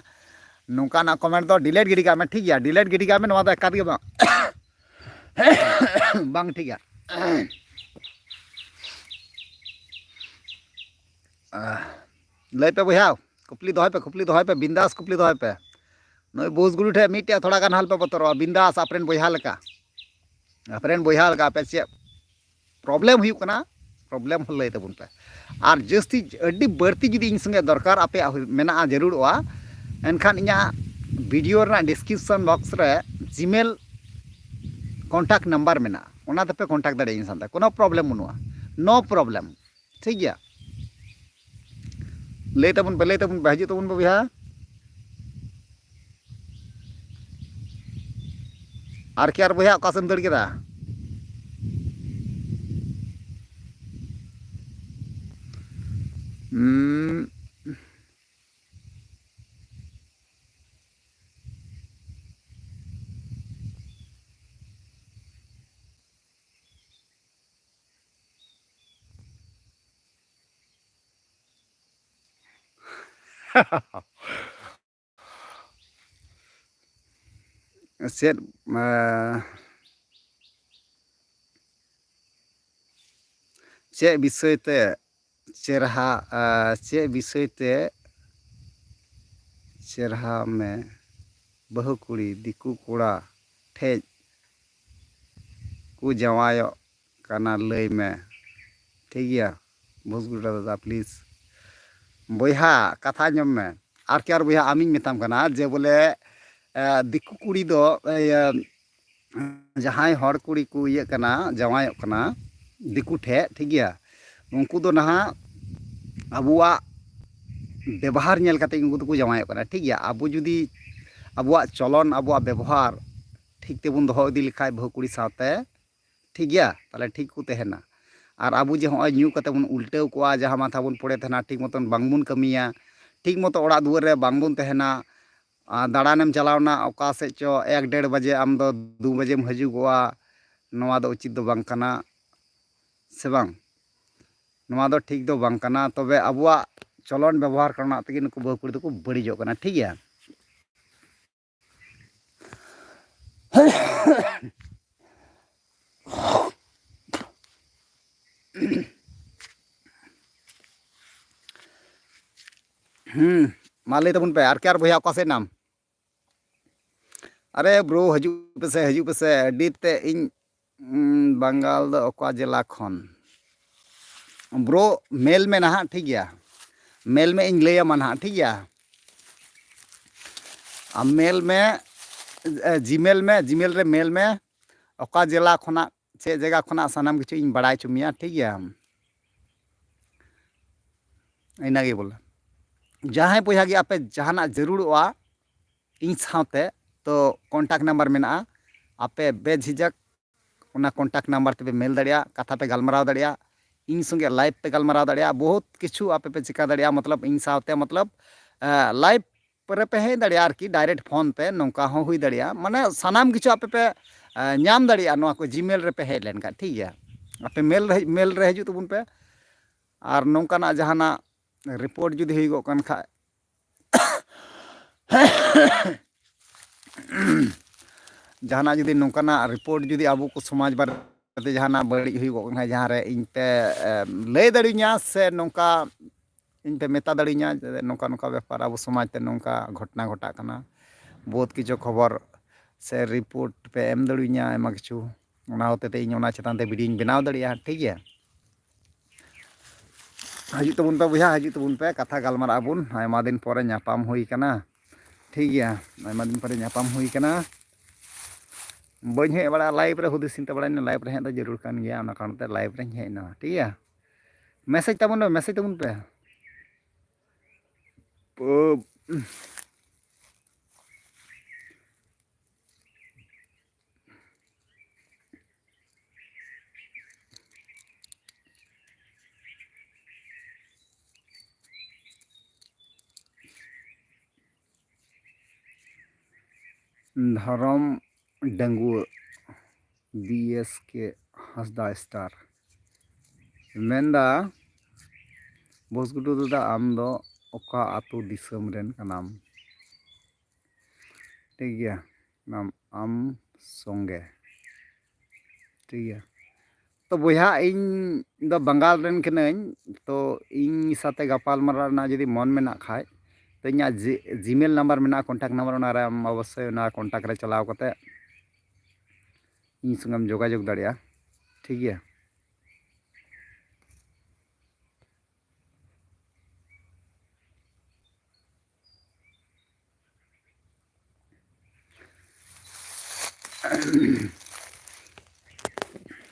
ᱱᱚᱝᱠᱟᱱᱟᱜ ᱠᱚᱢᱮᱱᱴ ᱫᱚ ᱰᱤᱞᱮᱴ ᱜᱤᱰᱤ ᱠᱟᱜ ᱢᱮ, ᱴᱷᱤᱠ ᱜᱮᱭᱟ, ᱰᱤᱞᱮᱴ ᱜᱤᱰᱤ ᱠᱟᱜ ᱢᱮ, ᱱᱚᱣᱟ ᱫᱚ ᱮᱠᱟᱞ ᱜᱮ ᱵᱟᱝ, ᱵᱟᱝ ᱴᱷᱤᱠᱟ᱾ ᱟᱦ, ᱞᱟᱹᱭ ᱯᱮ ᱵᱚᱭᱦᱟ, ᱠᱩᱠᱞᱤ ᱫᱚᱦᱚᱭ ᱯᱮ, ᱠᱩᱠᱞᱤ ᱫᱚᱦᱚᱭ ᱯᱮ, ᱵᱤᱱᱫᱟᱥ ᱠᱩᱠᱞᱤ ᱫᱚᱦᱚᱭ ᱯᱮ᱾ ᱱᱩᱭ ᱵᱩᱥᱜᱩᱰᱩ ᱴᱷᱮᱱ ᱢᱤᱫᱴᱮᱡ ᱛᱷᱚᱲᱟ ᱜᱟᱱ ᱟᱞᱚᱯᱮ ᱵᱚᱛᱚᱨᱚᱜᱼᱟ, ᱵᱤᱱᱫᱟᱥ ᱟᱯᱮᱨᱮᱱ ᱵᱚᱭᱦᱟ ᱞᱮᱠᱟ, ᱟᱯᱮᱨᱮᱱ ᱵᱚᱭᱦᱟ ᱞᱮᱠᱟ ᱟᱯᱮ ᱪᱮᱫ ᱯᱨᱚᱵᱞᱮᱢ ᱦᱩᱭᱩᱜ ᱠᱟᱱᱟ, ᱯᱨᱚᱵᱞᱮᱢ ᱦᱚᱸ ᱞᱟᱹᱭ ᱛᱟᱵᱚᱱ ᱯᱮ᱾ ᱟᱨ ᱡᱟᱹᱥᱛᱤ, ᱟᱹᱰᱤ ᱵᱟᱹᱲᱛᱤ ᱡᱩᱫᱤ ᱤᱧ ᱥᱚᱸᱜᱮ ᱫᱚᱨᱠᱟᱨ ᱟᱯᱮᱭᱟᱜ ᱦᱩᱭ-, ᱢᱮᱱᱟᱜᱼᱟ, ᱡᱟᱹᱨᱩᱲᱚᱜᱼᱟ, ᱮᱱᱠᱷᱟᱱ ᱤᱧᱟᱹᱜ ᱵᱷᱤᱰᱤᱭᱳ ᱨᱮᱱᱟᱜ ᱰᱤᱥᱠᱨᱤᱯᱥᱚᱱ ᱵᱚᱠᱥ ᱨᱮ ᱡᱤᱢᱮᱞ ᱠᱚᱱᱴᱟᱠᱴ ᱱᱟᱢᱵᱟᱨ ᱢᱮᱱᱟᱜᱼᱟ, ᱚᱱᱟ ᱛᱮᱯᱮ ᱠᱚᱱᱴᱟᱠᱴ ᱫᱟᱲᱮᱭᱟᱜᱼᱟ ᱤᱧ ᱥᱟᱶᱛᱮ, ᱠᱳᱱᱳ ᱯᱨᱚᱵᱞᱮᱢ ᱵᱟᱹᱱᱩᱜᱼᱟ, ᱱᱳ ᱯᱨᱚᱵᱞᱮᱢ᱾ ᱴᱷᱤᱠ ᱜᱮᱭᱟ, ᱞᱟᱹᱭ ᱛᱟᱵᱚᱱ ᱯᱮ, ᱞᱟᱹᱭ ᱛᱟᱵᱚᱱ ᱯᱮ, ᱦᱤᱡᱩᱜ ᱛᱟᱵᱚᱱ ᱯᱮ ᱵᱚᱭᱦᱟ᱾ ᱟᱨ ᱠᱤ ᱟᱨ ᱵᱚᱭᱦᱟ ᱚᱠᱟ ᱥᱮᱫ ᱮᱢ ᱫᱟᱹᱲ ᱠᱮᱫᱟ? ᱩᱸ᱾ ᱪᱮᱫ, ᱮ, ᱪᱮᱫ ᱵᱤᱥᱚᱭ ᱛᱮ ᱪᱮᱨᱦᱟ, ᱮ, ᱪᱮᱫ ᱵᱤᱥᱚᱭ ᱛᱮ ᱪᱮᱨᱦᱟ ᱢᱮ ᱵᱟᱹᱦᱩ ᱠᱩᱲᱤ ᱫᱤᱠᱩ ᱠᱚᱲᱟ ᱴᱷᱮᱡ ᱠᱚ ᱡᱟᱶᱟᱭᱚᱜ ᱠᱟᱱᱟ, ᱞᱟᱹᱭ ᱢᱮ᱾ ᱴᱷᱤᱠ ᱜᱮᱭᱟ, ᱵᱷᱩᱥᱜᱩᱰᱟ ᱫᱟᱫᱟ, ᱯᱞᱤᱡᱽ᱾ ᱵᱚᱭᱦᱟ, ᱠᱟᱛᱷᱟ ᱟᱸᱡᱚᱢ ᱢᱮ᱾ ᱟᱨ ᱠᱮ ᱟᱨ ᱵᱚᱭᱦᱟ, ᱟᱢᱤᱧ ᱢᱮᱛᱟᱢ ᱠᱟᱱᱟ ᱡᱮ ᱵᱚᱞᱮ, ᱮ, ᱫᱤᱠᱩ ᱠᱩᱲᱤ ᱫᱚ, ᱤᱭᱟᱹ, ᱡᱟᱦᱟᱸᱭ ᱦᱚᱲ ᱠᱩᱲᱤ ᱠᱚ ᱤᱭᱟᱹᱜ ᱠᱟᱱᱟ, ᱡᱟᱶᱟᱭᱚᱜ ᱠᱟᱱᱟ ᱫᱤᱠᱩ ᱴᱷᱮᱡ, ᱴᱷᱤᱠ ᱜᱮᱭᱟ, ᱩᱱᱠᱩ ᱫᱚ ᱱᱟᱦᱟᱜ ᱟᱵᱚᱣᱟᱜ ᱵᱮᱵᱚᱦᱟᱨ ᱧᱮᱞ ᱠᱟᱛᱮ ᱩᱱᱠᱩ ᱫᱚᱠᱚ ᱡᱟᱶᱟᱭᱚᱜ ᱠᱟᱱᱟ, ᱴᱷᱤᱠ ᱜᱮᱭᱟ᱾ ᱟᱵᱚ ᱡᱩᱫᱤ ᱟᱵᱚᱣᱟᱜ ᱪᱚᱞᱚᱱ, ᱟᱵᱚᱣᱟᱜ ᱵᱮᱵᱚᱦᱟᱨ ᱴᱷᱤᱠ ᱛᱮᱵᱚᱱ ᱫᱚᱦᱚ ᱤᱫᱤ ᱞᱮᱠᱷᱟᱡ ᱵᱟᱹᱦᱩ ᱠᱩᱲᱤ ᱥᱟᱶᱛᱮ, ᱴᱷᱤᱠ ᱜᱮᱭᱟ, ᱛᱟᱦᱚᱞᱮ ᱴᱷᱤᱠ ᱠᱚ ᱛᱟᱦᱮᱱᱟ᱾ ᱟᱨ ᱟᱵᱚ ᱡᱮ ᱦᱚᱸᱜᱼᱚᱭ ᱧᱩ ᱠᱟᱛᱮ ᱵᱚᱱ ᱩᱞᱴᱟᱹᱣ ᱠᱚᱜᱼᱟ, ᱡᱟᱦᱟᱸ ᱢᱟᱛᱷᱟ ᱵᱚᱱ ᱯᱚᱲᱮ ᱛᱟᱦᱮᱱᱟ, ᱴᱷᱤᱠ ᱢᱚᱛᱚᱱ ᱵᱟᱝᱵᱚᱱ ᱠᱟᱹᱢᱤᱭᱟ, ᱴᱷᱤᱠ ᱢᱚᱛᱚ ᱚᱲᱟᱜ ᱫᱩᱣᱟᱹᱨ ᱨᱮ ᱵᱟᱝᱵᱚᱱ ᱛᱟᱦᱮᱱᱟ, ᱟᱨ ᱫᱟᱬᱟᱱᱮᱢ ᱪᱟᱞᱟᱣᱱᱟ ᱚᱠᱟ ᱥᱮᱫ ᱪᱚ ᱮᱠ ᱰᱮᱲ ᱵᱟᱡᱮ, ᱟᱢ ᱫᱚ ᱫᱩ ᱵᱟᱡᱮᱢ ᱦᱤᱡᱩᱜᱚᱜᱼᱟ, ᱱᱚᱣᱟ ᱫᱚ ᱩᱪᱤᱛ ᱫᱚ ᱵᱟᱝ ᱠᱟᱱᱟ, ᱥᱮ ᱵᱟᱝ? ᱱᱚᱣᱟ ᱫᱚ ᱴᱷᱤᱠ ᱫᱚ ᱵᱟᱝ ᱠᱟᱱᱟ᱾ ᱛᱚᱵᱮ ᱟᱵᱚᱣᱟᱜ ᱪᱚᱞᱚᱱ ᱵᱮᱵᱚᱦᱟᱨ ᱠᱟᱨᱚᱱᱟᱜ ᱛᱮᱜᱮ ᱱᱩᱠᱩ ᱵᱟᱹᱦᱩ ᱠᱩᱲᱤ ᱫᱚᱠᱚ ᱵᱟᱹᱲᱤᱡᱚᱜ ᱠᱟᱱᱟ, ᱴᱷᱤᱠ ᱜᱮᱭᱟ? ᱦᱩᱸ, ᱢᱟ ᱞᱟᱹᱭ ᱛᱟᱵᱚᱱ ᱯᱮ, ᱟᱨ ᱠᱮ ᱟᱨ ᱵᱚᱭᱦᱟ ᱚᱠᱟ ᱥᱮᱫ ᱱᱟᱢ? ᱟᱨᱮ ᱵᱨᱳ, ᱦᱤᱡᱩᱜ ᱯᱮᱥᱮ, ᱦᱤᱡᱩᱜ ᱯᱮᱥᱮ, ᱟᱹᱰᱤ ᱛᱮ ᱤᱧ, ᱩᱸ, ᱵᱟᱝᱜᱟᱞ ᱫᱚ ᱚᱠᱟ ᱡᱮᱞᱟ ᱠᱷᱚᱱ? ᱵᱨᱳ, ᱢᱮᱞ ᱢᱮ ᱱᱟᱦᱟᱜ, ᱴᱷᱤᱠ ᱜᱮᱭᱟ? ᱢᱮᱞ ᱢᱮ, ᱤᱧ ᱞᱟᱹᱭ ᱟᱢᱟ ᱱᱟᱦᱟᱜ, ᱴᱷᱤᱠ ᱜᱮᱭᱟ? ᱟᱢ ᱢᱮᱞ ᱢᱮ, ᱮ, ᱡᱤᱢᱮᱞ ᱢᱮ, ᱡᱤᱢᱮᱞ ᱨᱮ ᱢᱮᱞ ᱢᱮ, ᱚᱠᱟ ᱡᱮᱞᱟ ᱠᱷᱚᱱᱟᱜ, ᱪᱮᱫ ᱡᱟᱭᱜᱟ ᱠᱷᱚᱱᱟᱜ, ᱥᱟᱱᱟᱢ ᱠᱤᱪᱷᱩ ᱤᱧ ᱵᱟᱲᱟᱭ ᱦᱚᱪᱚ ᱢᱮᱭᱟ, ᱴᱷᱤᱠ ᱜᱮᱭᱟ? ᱤᱱᱟᱹᱜᱮ ᱵᱚᱞᱮ, ᱡᱟᱦᱟᱸᱭ ᱵᱚᱭᱦᱟ ᱜᱮ ᱟᱯᱮ ᱡᱟᱦᱟᱱᱟᱜ ᱡᱟᱹᱨᱩᱲᱚᱜᱼᱟ ᱤᱧ ᱥᱟᱶᱛᱮ, ᱛᱚ contact number ᱢᱮᱱᱟᱜᱼᱟ, ᱟᱯᱮ ᱵᱮᱡᱷᱤᱡᱷᱟᱠ ᱚᱱᱟ contact number ᱛᱮᱯᱮ ᱢᱮᱞ ᱫᱟᱲᱮᱭᱟᱜᱼᱟ, ᱠᱟᱛᱷᱟ ᱯᱮ ᱜᱟᱞᱢᱟᱨᱟᱣ ᱫᱟᱲᱮᱭᱟᱜᱼᱟ, ᱤᱧ ᱥᱚᱸᱜᱮ live ᱯᱮ ᱜᱟᱞᱢᱟᱨᱟᱣ ᱫᱟᱲᱮᱭᱟᱜᱼᱟ, ᱵᱚᱦᱩᱛ ᱠᱤᱪᱷᱩ ᱟᱯᱮ ᱯᱮ ᱪᱤᱠᱟ ᱫᱟᱲᱮᱭᱟᱜᱼᱟ, ᱢᱚᱛᱞᱚᱵ ᱤᱧ ᱥᱟᱶᱛᱮ, ᱢᱚᱛᱞᱚᱵ, ᱮ, live ᱨᱮᱯᱮ ᱦᱮᱡ ᱫᱟᱲᱮᱭᱟᱜᱼᱟ ᱟᱨᱠᱤ, direct phone ᱛᱮ, ᱱᱚᱝᱠᱟ ᱦᱚᱸ ᱦᱩᱭ ᱫᱟᱲᱮᱭᱟᱜᱼᱟ᱾ ᱢᱟᱱᱮ ᱥᱟᱱᱟᱢ ᱠᱤᱪᱷᱩ ᱟᱯᱮ ᱯᱮ, ᱮ, ᱧᱟᱢ ᱫᱟᱲᱮᱭᱟᱜᱼᱟ ᱱᱚᱣᱟ ᱠᱚ Gmail ᱨᱮᱯᱮ ᱦᱮᱡ ᱞᱮᱱᱠᱷᱟᱱ, ᱴᱷᱤᱠ ᱜᱮᱭᱟ? ᱟᱯᱮ ᱢᱮᱞ ᱨᱮ, ᱢᱮᱞ ᱨᱮ ᱦᱤᱡᱩᱜ ᱛᱟᱵᱚᱱ ᱯᱮ᱾ ᱟᱨ ᱱᱚᱝᱠᱟᱱᱟᱜ ᱡᱟᱦᱟᱱᱟᱜ report ᱡᱩᱫᱤ ᱦᱩᱭᱩᱜᱚᱜ ᱠᱟᱱ ᱠᱷᱟᱡ, ᱡᱟᱦᱟᱱᱟᱜ ᱡᱩᱫᱤ ᱱᱚᱝᱠᱟᱱᱟᱜ report ᱡᱩᱫᱤ ᱟᱵᱚ ᱠᱚ ᱥᱚᱢᱟᱡᱽ ᱵᱟᱨᱮᱛᱮ ᱡᱟᱦᱟᱱᱟᱜ ᱵᱟᱹᱲᱤᱡ ᱦᱩᱭᱩᱜᱚᱜ ᱠᱟᱱ ᱠᱷᱟᱡ, ᱡᱟᱦᱟᱸ ᱨᱮ ᱤᱧ ᱯᱮ, ᱮ, ᱞᱟᱹᱭ ᱫᱟᱲᱮᱭᱟᱹᱧᱟ ᱥᱮ ᱱᱚᱝᱠᱟ ᱤᱧ ᱯᱮ ᱢᱮᱛᱟ ᱫᱟᱲᱮᱭᱟᱹᱧᱟ ᱡᱮ ᱱᱚᱝᱠᱟ ᱱᱚᱝᱠᱟ ᱵᱮᱯᱟᱨ ᱟᱵᱚ ᱥᱚᱢᱟᱡᱽ ᱛᱮ ᱱᱚᱝᱠᱟ ᱜᱷᱚᱴᱚᱱᱟ ᱜᱷᱚᱴᱟᱜ ᱠᱟᱱᱟ, ᱵᱚᱦᱩᱛ ᱠᱤᱪᱷᱩ ᱠᱷᱚᱵᱚᱨ ᱥᱮ report ᱯᱮ ᱮᱢ ᱫᱟᱲᱮᱭᱟᱹᱧᱟ, ᱟᱭᱢᱟ ᱠᱤᱪᱷᱩ, ᱚᱱᱟ ᱦᱚᱛᱮ ᱛᱮ ᱤᱧ ᱚᱱᱟ ᱪᱮᱛᱟᱱ ᱛᱮ video ᱧ ᱵᱮᱱᱟᱣ ᱫᱟᱲᱮᱭᱟᱜᱼᱟ, ᱴᱷᱤᱠ ᱜᱮᱭᱟ? ᱦᱤᱡᱩᱜ ᱛᱟᱵᱚᱱ ᱯᱮ ᱵᱚᱭᱦᱟ, ᱦᱤᱡᱩᱜ ᱛᱟᱵᱚᱱ ᱯᱮ, ᱠᱟᱛᱷᱟ ᱜᱟᱞᱢᱟᱨᱟᱜ ᱟᱵᱚᱱ᱾ ᱟᱭᱢᱟ ᱫᱤᱱ ᱯᱚᱨᱮ ᱧᱟᱯᱟᱢ ᱦᱩᱭ ᱠᱟᱱᱟ, ᱴᱷᱤᱠ ᱜᱮᱭᱟ, ᱟᱭᱢᱟ ᱫᱤᱱ ᱯᱚᱨᱮ ᱧᱟᱯᱟᱢ ᱦᱩᱭ ᱠᱟᱱᱟ᱾ ᱵᱟᱹᱧ ᱦᱮᱡ ᱵᱟᱲᱟᱜᱼᱟ ᱞᱟᱭᱤᱵᱷ ᱨᱮ, ᱦᱩᱫᱤᱥ ᱪᱤᱱᱛᱟᱹ ᱵᱟᱲᱟᱭ ᱱᱟ ᱞᱟᱭᱤᱵᱷ ᱨᱮ ᱦᱮᱡ ᱫᱚ ᱡᱟᱹᱨᱩᱲ ᱠᱟᱱ ᱜᱮᱭᱟ, ᱚᱱᱟ ᱠᱟᱨᱚᱱ ᱛᱮ ᱞᱟᱭᱤᱵᱷ ᱨᱮᱧ ᱦᱮᱡ ᱮᱱᱟ, ᱴᱷᱤᱠ ᱜᱮᱭᱟ᱾ ᱢᱮᱥᱮᱡᱽ ᱛᱟᱵᱚᱱ ᱯᱮ, ᱢᱮᱥᱮᱡᱽ ᱛᱟᱵᱚᱱ ᱯᱮ᱾ ᱯᱚ- ᱫᱷᱚᱨᱚᱢ ᱰᱟᱺᱜᱩᱣᱟᱹ, ᱵᱤ ᱮᱥ ᱠᱮ ᱦᱟᱸᱥᱫᱟ ᱥᱴᱟᱨ ᱢᱮᱱᱫᱟ, ᱵᱚᱥᱜᱩᱰᱩ ᱫᱟᱫᱟ, ᱟᱢ ᱫᱚ ᱚᱠᱟ ᱟᱹᱛᱩ ᱫᱤᱥᱚᱢ ᱨᱮᱱ ᱠᱟᱱᱟᱢ? ᱴᱷᱤᱠ ᱜᱮᱭᱟ, ᱟᱢ, ᱟᱢ ᱥᱚᱸᱜᱮ, ᱴᱷᱤᱠ ᱜᱮᱭᱟ᱾ ᱛᱚ ᱵᱚᱭᱦᱟ, ᱤᱧ ᱫᱚ ᱵᱟᱝᱜᱟᱞ ᱨᱮᱱ ᱠᱟᱹᱱᱟᱹᱧ᱾ ᱛᱚ ᱤᱧ ᱥᱟᱛᱮ ᱜᱟᱯᱟᱞ ᱢᱟᱨᱟᱣ ᱨᱮᱱᱟᱜ ᱡᱩᱫᱤ ᱢᱚᱱ ᱢᱮᱱᱟᱜ ᱠᱷᱟᱡ, ᱛᱚ ᱤᱧᱟᱹᱜ ᱡᱤ-, ᱡᱤᱢᱮᱞ ᱱᱟᱢᱵᱟᱨ ᱢᱮᱱᱟᱜᱼᱟ, ᱠᱚᱱᱴᱟᱠᱴ ᱱᱟᱢᱵᱟᱨ, ᱚᱱᱟ ᱨᱮ ᱟᱢ ᱚᱵᱚᱥᱥᱳᱭ ᱚᱱᱟ ᱠᱚᱱᱴᱟᱠᱴ ᱨᱮ ᱪᱟᱞᱟᱣ ᱠᱟᱛᱮ ᱤᱧ ᱥᱚᱸᱜᱮᱢ ᱡᱳᱜᱟᱡᱳᱜᱽ ᱫᱟᱲᱮᱭᱟᱜᱼᱟ, ᱴᱷᱤᱠ ᱜᱮᱭᱟ᱾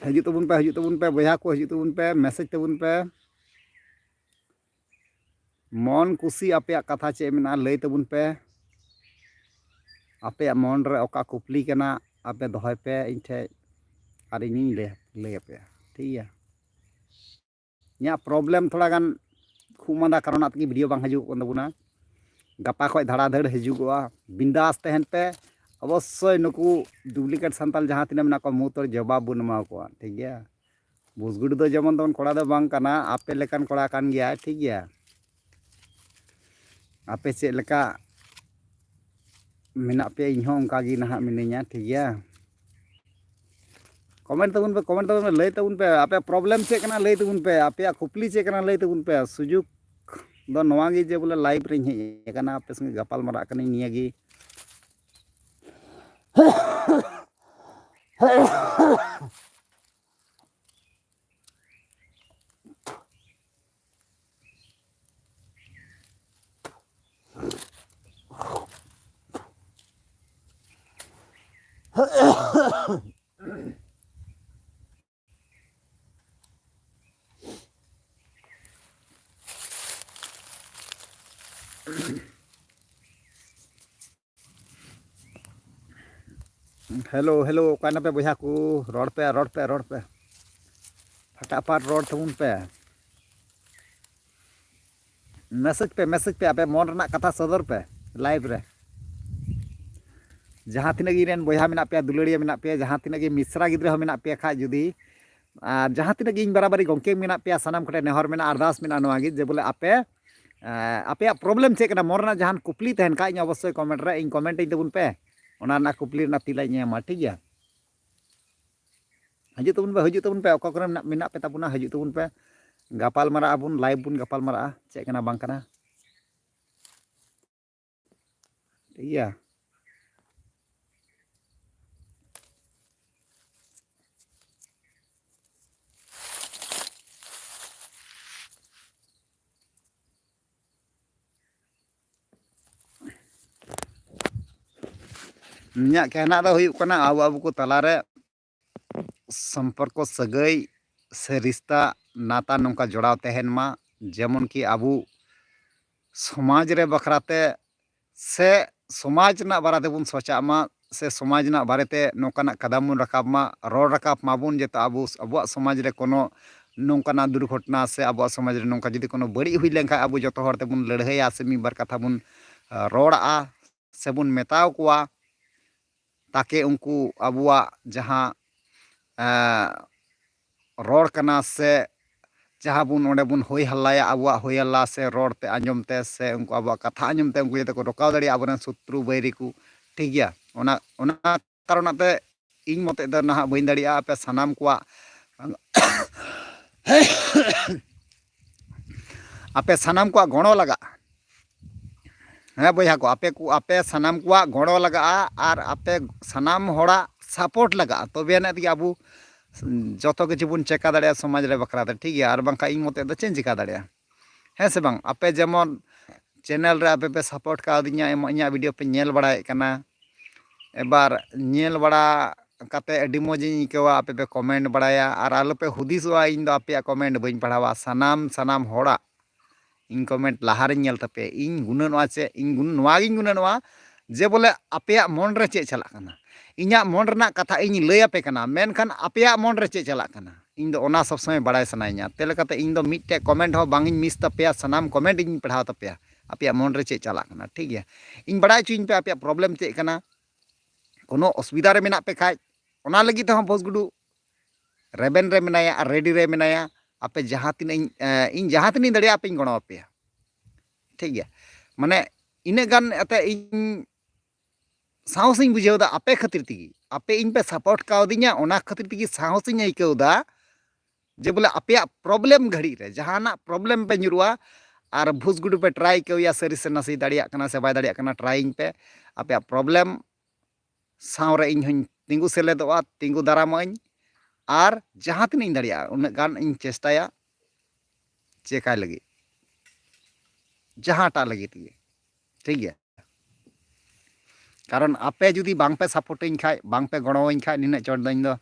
ᱦᱤᱡᱩᱜ ᱛᱟᱵᱚᱱ ᱯᱮ, ᱦᱤᱡᱩᱜ ᱛᱟᱵᱚᱱ ᱯᱮ ᱵᱚᱭᱦᱟ ᱠᱚ, ᱦᱤᱡᱩᱜ ᱛᱟᱵᱚᱱ ᱯᱮ, ᱢᱮᱥᱮᱡᱽ ᱛᱟᱵᱚᱱ ᱯᱮ᱾ ᱢᱚᱱ ᱠᱩᱥᱤ ᱟᱯᱮᱭᱟᱜ ᱠᱟᱛᱷᱟ ᱪᱮᱫ ᱢᱮᱱᱟᱜᱼᱟ, ᱞᱟᱹᱭ ᱛᱟᱵᱚᱱ ᱯᱮ᱾ ᱟᱯᱮᱭᱟᱜ ᱢᱚᱱ ᱨᱮ ᱚᱠᱟ ᱠᱩᱠᱞᱤ ᱠᱟᱱᱟ, ᱟᱯᱮ ᱫᱚᱦᱚᱭ ᱯᱮ ᱤᱧ ᱴᱷᱮᱡ, ᱟᱨ ᱤᱧᱤᱧ ᱞᱟᱹᱭ, ᱞᱟᱹᱭ ᱟᱯᱮᱭᱟ, ᱴᱷᱤᱠ ᱜᱮᱭᱟ᱾ ᱤᱧᱟᱹᱜ ᱯᱨᱚᱵᱞᱮᱢ ᱛᱷᱚᱲᱟ ᱜᱟᱱ ᱠᱷᱩᱜ ᱢᱟᱸᱫᱟ ᱠᱟᱨᱚᱱᱟᱜ ᱛᱮᱜᱮ ᱵᱷᱤᱰᱤᱭᱳ ᱵᱟᱝ ᱦᱤᱡᱩᱜᱚᱜ ᱠᱟᱱ ᱛᱟᱵᱚᱱᱟ᱾ ᱜᱟᱯᱟ ᱠᱷᱚᱡ ᱫᱷᱟᱲᱟᱫᱷᱟᱹᱲ ᱦᱤᱡᱩᱜᱚᱜᱼᱟ, ᱵᱤᱱᱫᱟᱥ ᱛᱟᱦᱮᱱ ᱯᱮ᱾ ᱚᱵᱚᱥᱥᱳᱭ ᱱᱩᱠᱩ ᱰᱩᱯᱞᱤᱠᱮᱴ ᱥᱟᱱᱛᱟᱞ ᱡᱟᱦᱟᱸ ᱛᱤᱱᱟᱹᱜ ᱢᱮᱱᱟᱜ ᱠᱚᱣᱟ, ᱢᱩ ᱩᱛᱟᱹᱨ ᱡᱚᱵᱟᱵ ᱵᱚᱱ ᱮᱢᱟ ᱠᱚᱣᱟ, ᱴᱷᱤᱠ ᱜᱮᱭᱟ᱾ ᱵᱩᱥᱜᱩᱰᱩ ᱫᱚ ᱡᱮᱢᱚᱱ ᱛᱮᱢᱚᱱ ᱠᱚᱲᱟ ᱫᱚ ᱵᱟᱝ ᱠᱟᱱᱟ, ᱟᱯᱮ ᱞᱮᱠᱟᱱ ᱠᱚᱲᱟ ᱠᱟᱱ ᱜᱮᱭᱟᱭ, ᱴᱷᱤᱠ ᱜᱮᱭᱟ᱾ ᱟᱯᱮ ᱪᱮᱫ ᱞᱮᱠᱟ ᱢᱮᱱᱟᱜ ᱯᱮᱭᱟ, ᱤᱧ ᱦᱚᱸ ᱚᱱᱠᱟ ᱜᱮ ᱱᱟᱦᱟᱜ ᱢᱤᱱᱟᱹᱧᱟ, ᱴᱷᱤᱠ ᱜᱮᱭᱟ᱾ ᱠᱚᱢᱮᱱᱴ ᱛᱟᱵᱚᱱ ᱯᱮ, ᱠᱚᱢᱮᱱᱴ ᱛᱟᱵᱚᱱ ᱯᱮ, ᱞᱟᱹᱭ ᱛᱟᱵᱚᱱ ᱯᱮ, ᱟᱯᱮᱭᱟᱜ ᱯᱨᱚᱵᱞᱮᱢ ᱪᱮᱫ ᱠᱟᱱᱟ ᱞᱟᱹᱭ ᱛᱟᱵᱚᱱ ᱯᱮ, ᱟᱯᱮᱭᱟᱜ ᱠᱩᱠᱞᱤ ᱪᱮᱫ ᱠᱟᱱᱟ ᱞᱟᱹᱭ ᱛᱟᱵᱚᱱ ᱯᱮ᱾ ᱥᱩᱡᱩᱜᱽ ᱫᱚ ᱱᱚᱣᱟ ᱜᱮ ᱡᱮ ᱵᱚᱞᱮ ᱞᱟᱭᱤᱵᱷ ᱨᱤᱧ ᱦᱮᱡ ᱟᱠᱟᱱᱟ, ᱟᱯᱮ ᱥᱚᱸᱜᱮ ᱜᱟᱯᱟᱞ ᱢᱟᱨᱟᱜ ᱠᱟᱹᱱᱟᱹᱧ, ᱱᱤᱭᱟᱹ ᱜᱮ᱾ ᱦᱮᱞᱳ, ᱦᱮᱞᱳ, ᱚᱠᱟᱭ ᱱᱟᱯᱮ ᱵᱚᱭᱦᱟ ᱠᱚ? ᱨᱚᱲ ᱯᱮ, ᱨᱚᱲ ᱯᱮ, ᱨᱚᱲ ᱯᱮ᱾ ᱯᱷᱟᱴᱟᱯᱷᱟᱴ ᱨᱚᱲ ᱛᱟᱵᱚᱱ ᱯᱮ᱾ ᱢᱮᱥᱮᱡᱽ ᱯᱮ, ᱢᱮᱥᱮᱡᱽ ᱯᱮ, ᱟᱯᱮ ᱢᱚᱱ ᱨᱮᱱᱟᱜ ᱠᱟᱛᱷᱟ ᱥᱚᱫᱚᱨ ᱯᱮ live ᱨᱮ᱾ ᱡᱟᱦᱟᱸ ᱛᱤᱱᱟᱹᱜ ᱜᱮ ᱤᱧ ᱨᱮᱱ ᱵᱚᱭᱦᱟ ᱢᱮᱱᱟᱜ ᱯᱮᱭᱟ, ᱫᱩᱞᱟᱹᱲᱤᱭᱟᱹ ᱢᱮᱱᱟᱜ ᱯᱮᱭᱟ, ᱡᱟᱦᱟᱸ ᱛᱤᱱᱟᱹᱜ ᱜᱮ ᱢᱤᱥᱨᱟ ᱜᱤᱫᱽᱨᱟᱹ ᱦᱚᱸ ᱢᱮᱱᱟᱜ ᱯᱮᱭᱟ ᱠᱷᱟᱡ ᱡᱩᱫᱤ, ᱟᱨ ᱡᱟᱦᱟᱸ ᱛᱤᱱᱟᱹᱜ ᱜᱮ ᱤᱧ ᱵᱟᱨᱟᱵᱟᱨᱤ ᱜᱚᱢᱠᱮ ᱢᱮᱱᱟᱜ ᱯᱮᱭᱟ, ᱥᱟᱱᱟᱢ ᱠᱚᱴᱷᱮᱱ ᱱᱮᱦᱚᱨ ᱢᱮᱱᱟᱜᱼᱟ, ᱟᱨᱫᱟᱥ ᱢᱮᱱᱟᱜᱼᱟ ᱱᱚᱣᱟ ᱜᱮ ᱡᱮ ᱵᱚᱞᱮ ᱟᱯᱮ, ᱮᱸ, ᱟᱯᱮᱭᱟᱜ problem ᱪᱮᱫ ᱠᱟᱱᱟ, ᱢᱚᱱ ᱨᱮᱱᱟᱜ ᱡᱟᱦᱟᱱ ᱠᱩᱠᱞᱤ ᱛᱟᱦᱮᱱ ᱠᱷᱟᱡ ᱤᱧ ᱚᱵᱚᱥᱥᱳᱭ comment ᱨᱮ, ᱤᱧ comment ᱟᱹᱧ ᱛᱟᱵᱚᱱ ᱯᱮ, ᱚᱱᱟ ᱨᱮᱱᱟᱜ ᱠᱩᱠᱞᱤ ᱨᱮᱱᱟᱜ ᱛᱮᱞᱟᱧ ᱮᱢᱟ, ᱴᱷᱤᱠ ᱜᱮᱭᱟ? ᱦᱤᱡᱩᱜ ᱛᱟᱵᱚᱱ ᱯᱮ, ᱦᱤᱡᱩᱜ ᱛᱟᱵᱚᱱ ᱯᱮ, ᱚᱠᱟ ᱠᱚᱨᱮ ᱢᱮᱱᱟᱜ, ᱢᱮᱱᱟᱜ ᱯᱮ ᱛᱟᱵᱚᱱᱟ, ᱦᱤᱡᱩᱜ ᱛᱟᱵᱚᱱ ᱯᱮ, ᱜᱟᱯᱟᱞ ᱢᱟᱨᱟᱜ ᱟᱵᱚᱱ, live ᱵᱚᱱ ᱜᱟᱯᱟᱞ ᱢᱟᱨᱟᱜᱼᱟ, ᱪᱮᱫ ᱠᱟᱱᱟ ᱵᱟᱝ ᱠᱟᱱᱟ, ᱴᱷᱤᱠ ᱜᱮᱭᱟ? ᱤᱧᱟᱹᱜ ᱠᱮᱦᱱᱟᱜ ᱫᱚ ᱦᱩᱭᱩᱜ ᱠᱟᱱᱟ, ᱟᱵᱚ, ᱟᱵᱚ ᱠᱚ ᱛᱟᱞᱟᱨᱮ ᱥᱚᱢᱯᱚᱨᱠᱚ, ᱥᱟᱹᱜᱟᱹᱭ ᱥᱮ ᱨᱤᱥᱛᱟ ᱱᱟᱛᱟ ᱱᱚᱝᱠᱟ ᱡᱚᱲᱟᱣ ᱛᱟᱦᱮᱱ ᱢᱟ, ᱡᱮᱢᱚᱱ ᱠᱤ ᱟᱵᱚ ᱥᱚᱢᱟᱡᱽ ᱨᱮ ᱵᱟᱠᱷᱨᱟ ᱛᱮ ᱥᱮ ᱥᱚᱢᱟᱡᱽ ᱨᱮᱱᱟᱜ ᱵᱟᱨᱮ ᱛᱮᱵᱚᱱ ᱥᱚᱪᱟᱜ ᱢᱟ, ᱥᱮ ᱥᱚᱢᱟᱡᱽ ᱨᱮᱱᱟᱜ ᱵᱟᱨᱮᱛᱮ ᱱᱚᱝᱠᱟᱱᱟᱜ ᱠᱟᱫᱟᱢ ᱵᱚᱱ ᱨᱟᱠᱟᱵ ᱢᱟ, ᱨᱚᱲ ᱨᱟᱠᱟᱵ ᱢᱟᱵᱚᱱ, ᱡᱟᱛᱮ ᱟᱵᱚ, ᱟᱵᱚᱣᱟᱜ ᱥᱚᱢᱟᱡᱽ ᱨᱮ ᱠᱳᱱᱳ ᱱᱚᱝᱠᱟᱱᱟᱜ ᱫᱩᱨᱜᱷᱚᱴᱚᱱᱟ ᱥᱮ ᱟᱵᱚᱣᱟᱜ ᱥᱚᱢᱟᱡᱽ ᱨᱮ ᱱᱚᱝᱠᱟ ᱡᱩᱫᱤ ᱠᱳᱱᱳ ᱵᱟᱹᱲᱤᱡ ᱦᱩᱭ ᱞᱮᱱᱠᱷᱟᱱ ᱟᱵᱚ ᱡᱚᱛᱚ ᱦᱚᱲ ᱛᱮᱵᱚᱱ ᱞᱟᱹᱲᱦᱟᱹᱭᱟ ᱥᱮ ᱢᱤᱫ ᱵᱟᱨ ᱠᱟᱛᱷᱟ ᱵᱚᱱ, ᱟᱸ, ᱨᱚᱲᱟᱜᱼᱟ ᱥᱮᱵᱚᱱ ᱢᱮᱛᱟᱣ ᱠᱚᱣᱟ, ᱛᱟᱠᱮ ᱩᱱᱠᱩ ᱟᱵᱚᱣᱟᱜ ᱡᱟᱦᱟᱸ, ᱮᱸ, ᱨᱚᱲ ᱠᱟᱱᱟ ᱥᱮ ᱡᱟᱦᱟᱸ ᱵᱚᱱ ᱚᱸᱰᱮ ᱵᱚᱱ ᱦᱳᱭ ᱦᱟᱞᱞᱟᱭᱟ, ᱟᱵᱚᱣᱟᱜ ᱦᱳᱭ ᱦᱟᱞᱞᱟ ᱥᱮ ᱨᱚᱲ ᱛᱮ ᱟᱸᱡᱚᱢ ᱛᱮ ᱥᱮ ᱩᱱᱠᱩ ᱟᱵᱚᱣᱟᱜ ᱠᱟᱛᱷᱟ ᱟᱸᱡᱚᱢ ᱛᱮ ᱩᱱᱠᱩ ᱡᱟᱛᱮ ᱠᱚ ᱨᱚᱠᱟᱣ ᱫᱟᱲᱮᱭᱟᱜᱼᱟ ᱟᱵᱚᱨᱮᱱ ᱥᱚᱛᱨᱩ ᱵᱟᱹᱭᱨᱤ ᱠᱚ, ᱴᱷᱤᱠ ᱜᱮᱭᱟ? ᱚᱱᱟ, ᱚᱱᱟ ᱠᱟᱨᱚᱱᱟᱜ ᱛᱮ ᱤᱧ ᱢᱚᱛᱮ ᱫᱚ ᱱᱟᱦᱟᱜ ᱵᱟᱹᱧ ᱫᱟᱲᱮᱭᱟᱜᱼᱟ ᱟᱯᱮ ᱥᱟᱱᱟᱢ ᱠᱚᱣᱟᱜ ᱟᱯᱮ ᱥᱟᱱᱟᱢ ᱠᱚᱣᱟᱜ ᱜᱚᱲᱚ ᱞᱟᱜᱟᱜᱼᱟ᱾ ᱦᱮᱸ ᱵᱚᱭᱦᱟ ᱠᱚ, ᱟᱯᱮ ᱠᱚ, ᱟᱯᱮ ᱥᱟᱱᱟᱢ ᱠᱚᱣᱟᱜ ᱜᱚᱲᱚ ᱞᱟᱜᱟᱜᱼᱟ ᱟᱨ ᱟᱯᱮ ᱥᱟᱱᱟᱢ ᱦᱚᱲᱟᱜ support ᱞᱟᱜᱟᱜᱼᱟ, ᱛᱚᱵᱮ ᱟᱹᱱᱤᱡ ᱛᱮᱜᱮ ᱟᱵᱚ ᱡᱚᱛᱚ ᱠᱤᱪᱷᱩ ᱵᱚᱱ ᱪᱮᱠᱟ ᱫᱟᱲᱮᱭᱟᱜᱼᱟ ᱥᱚᱢᱟᱡᱽ ᱨᱮ ᱵᱟᱠᱷᱨᱟ ᱛᱮ, ᱴᱷᱤᱠ ᱜᱮᱭᱟ? ᱟᱨ ᱵᱟᱝᱠᱷᱟᱱ ᱤᱧ ᱢᱚᱛᱮ ᱫᱚ ᱪᱮᱫ ᱤᱧ ᱪᱮᱠᱟ ᱫᱟᱲᱮᱭᱟᱜᱼᱟ? ᱦᱮᱸ ᱥᱮ ᱵᱟᱝ? ᱟᱯᱮ ᱡᱮᱢᱚᱱ channel ᱨᱮ ᱟᱯᱮ ᱯᱮ support ᱠᱟᱣᱫᱤᱧᱟ, ᱮᱢ, ᱤᱧᱟᱹᱜ video ᱯᱮ ᱧᱮᱞ ᱵᱟᱲᱟᱭᱮᱫ ᱠᱟᱱᱟ, ᱮᱵᱟᱨ ᱧᱮᱞ ᱵᱟᱲᱟ ᱠᱟᱛᱮ ᱟᱹᱰᱤ ᱢᱚᱡᱽ ᱤᱧ ᱟᱹᱭᱠᱟᱹᱣᱟ, ᱟᱯᱮ ᱯᱮ comment ᱵᱟᱲᱟᱭᱟ᱾ ᱟᱨ ᱟᱞᱚ ᱯᱮ ᱦᱩᱫᱤᱥᱚᱜᱼᱟ ᱤᱧ ᱫᱚ ᱟᱯᱮᱭᱟᱜ comment ᱵᱟᱹᱧ ᱯᱟᱲᱦᱟᱣᱟ, ᱥᱟᱱᱟᱢ, ᱥᱟᱱᱟᱢ ᱦᱚᱲᱟᱜ ᱤᱧ comment ᱞᱟᱦᱟᱨᱮᱧ ᱧᱮᱞ ᱛᱟᱯᱮᱭᱟ᱾ ᱤᱧ ᱜᱩᱱᱟᱹᱱᱚᱜᱼᱟ ᱪᱮᱫ, ᱤᱧ ᱜᱩᱱ-, ᱱᱚᱣᱟ ᱜᱤᱧ ᱜᱩᱱᱟᱹᱱᱚᱜᱼᱟ ᱡᱮ ᱵᱚᱞᱮ ᱟᱯᱮᱭᱟᱜ ᱢᱚᱱ ᱨᱮ ᱪᱮᱫ ᱪᱟᱞᱟᱜ ᱠᱟᱱᱟ᱾ ᱤᱧᱟᱹᱜ ᱢᱚᱱ ᱨᱮᱱᱟᱜ ᱠᱟᱛᱷᱟ ᱤᱧ ᱞᱟᱹᱭ ᱟᱯᱮ ᱠᱟᱱᱟ, ᱢᱮᱱᱠᱷᱟᱱ ᱟᱯᱮᱭᱟᱜ ᱢᱚᱱ ᱨᱮ ᱪᱮᱫ ᱪᱟᱞᱟᱜ ᱠᱟᱱᱟ, ᱤᱧ ᱫᱚ ᱚᱱᱟ ᱥᱚᱵ ᱥᱚᱢᱚᱭ ᱵᱟᱲᱟᱭ ᱥᱟᱱᱟᱧᱟ᱾ ᱛᱮ ᱞᱮᱠᱟᱛᱮ ᱤᱧ ᱫᱚ ᱢᱤᱫᱴᱮᱡ ᱠᱚᱢᱮᱱᱴ ᱦᱚᱸ ᱵᱟᱝ ᱤᱧ ᱢᱤᱥ ᱛᱟᱯᱮᱭᱟ, ᱥᱟᱱᱟᱢ ᱠᱚᱢᱮᱱᱴ ᱤᱧ ᱯᱟᱲᱦᱟᱣ ᱛᱟᱯᱮᱭᱟ᱾ ᱟᱯᱮᱭᱟᱜ ᱢᱚᱱ ᱨᱮ ᱪᱮᱫ ᱪᱟᱞᱟᱜ ᱠᱟᱱᱟ, ᱴᱷᱤᱠ ᱜᱮᱭᱟ? ᱤᱧ ᱵᱟᱲᱟᱭ ᱦᱚᱪᱚᱧ ᱯᱮ ᱟᱯᱮᱭᱟᱜ ᱯᱨᱚᱵᱞᱮᱢ ᱪᱮᱫ ᱠᱟᱱᱟ᱾ ᱠᱳᱱᱳ ᱚᱥᱩᱵᱤᱫᱷᱟ ᱨᱮ ᱢᱮᱱᱟᱜ ᱯᱮ ᱠᱷᱟᱡ, ᱚᱱᱟ ᱞᱟᱹᱜᱤᱫ ᱛᱮᱦᱚᱸ ᱵᱷᱳᱥᱜᱩᱰᱩ ᱨᱮᱵᱮᱱ ᱨᱮ ᱢᱮᱱᱟᱭᱟ ᱟᱨ ᱨᱮᱰᱤ ᱨᱮ ᱢᱮᱱᱟᱭᱟ᱾ ᱟᱯᱮ ᱡᱟᱦᱟᱸ ᱛᱤᱱᱟᱹᱜ ᱤᱧ, ᱮ, ᱤᱧ ᱡᱟᱦᱟᱸ ᱛᱤᱱᱟᱹᱜ ᱤᱧ ᱫᱟᱲᱮᱭᱟᱜᱼᱟ ᱟᱯᱮᱧ ᱜᱚᱲᱚ ᱟᱯᱮᱭᱟ, ᱴᱷᱤᱠ ᱜᱮᱭᱟ? ᱢᱟᱱᱮ ᱤᱱᱟᱹᱜ ᱜᱟᱱ ᱮᱱᱛᱮ ᱤᱧ ᱥᱟᱦᱚᱥᱤᱧ ᱵᱩᱡᱷᱟᱹᱣ ᱮᱫᱟ ᱟᱯᱮ ᱠᱷᱟᱹᱛᱤᱨ ᱛᱮᱜᱮ, ᱟᱯᱮ ᱤᱧ ᱯᱮ ᱥᱟᱯᱳᱨᱴ ᱠᱟᱣᱫᱤᱧᱟ, ᱚᱱᱟ ᱠᱷᱟᱹᱛᱤᱨ ᱛᱮᱜᱮ ᱥᱟᱦᱚᱥᱤᱧ ᱟᱹᱭᱠᱟᱹᱣ ᱮᱫᱟ ᱡᱮ ᱵᱚᱞᱮ ᱟᱯᱮᱭᱟᱜ ᱯᱨᱚᱵᱞᱮᱢ ᱜᱷᱟᱹᱲᱤᱡ ᱨᱮ ᱡᱟᱦᱟᱱᱟᱜ ᱯᱨᱚᱵᱞᱮᱢ ᱯᱮ ᱧᱩᱨᱩᱜᱼᱟ ᱟᱨ ᱵᱷᱩᱥᱜᱩᱰᱩ ᱯᱮ ᱴᱨᱟᱭ ᱟᱹᱭᱠᱟᱹᱣᱮᱭᱟ, ᱥᱟᱹᱨᱤ ᱥᱮ ᱱᱟᱥᱮ ᱫᱟᱲᱮᱭᱟᱜ ᱠᱟᱱᱟ ᱥᱮ ᱵᱟᱭ ᱫᱟᱲᱮᱭᱟᱜ ᱠᱟᱱᱟ, ᱴᱨᱟᱭᱤᱧ ᱯᱮ᱾ ᱟᱯᱮᱭᱟᱜ ᱯᱨᱚᱵᱞᱮᱢ ᱥᱟᱶ ᱨᱮ ᱤᱧ ᱦᱚᱧ ᱛᱤᱸᱜᱩ ᱥᱮᱞᱮᱫᱚᱜᱼᱟ, ᱛᱤᱸᱜᱩ ᱫᱟᱨᱟᱢᱟᱹᱧ, ᱟᱨ ᱡᱟᱦᱟᱸ ᱛᱤᱱᱟᱹᱜ ᱤᱧ ᱫᱟᱲᱮᱭᱟᱜᱼᱟ ᱩᱱᱟᱹᱜ ᱜᱟᱱ ᱤᱧ ᱪᱮᱥᱴᱟᱭᱟ ᱪᱮᱠᱟᱭ ᱞᱟᱹᱜᱤᱫ, ᱡᱟᱦᱟᱸᱴᱟᱜ ᱞᱟᱹᱜᱤᱫ ᱜᱮ, ᱴᱷᱤᱠ ᱜᱮᱭᱟ? ᱠᱟᱨᱚᱱ ᱟᱯᱮ ᱡᱩᱫᱤ ᱵᱟᱝ ᱯᱮ ᱥᱟᱯᱳᱨᱴᱤᱧ ᱠᱷᱟᱡ, ᱵᱟᱝ ᱯᱮ ᱜᱚᱲᱚᱣᱟᱹᱧ ᱠᱷᱟᱡ, ᱱᱤᱱᱟᱹᱜ ᱪᱚᱴ ᱫᱚ ᱤᱧ ᱫᱚ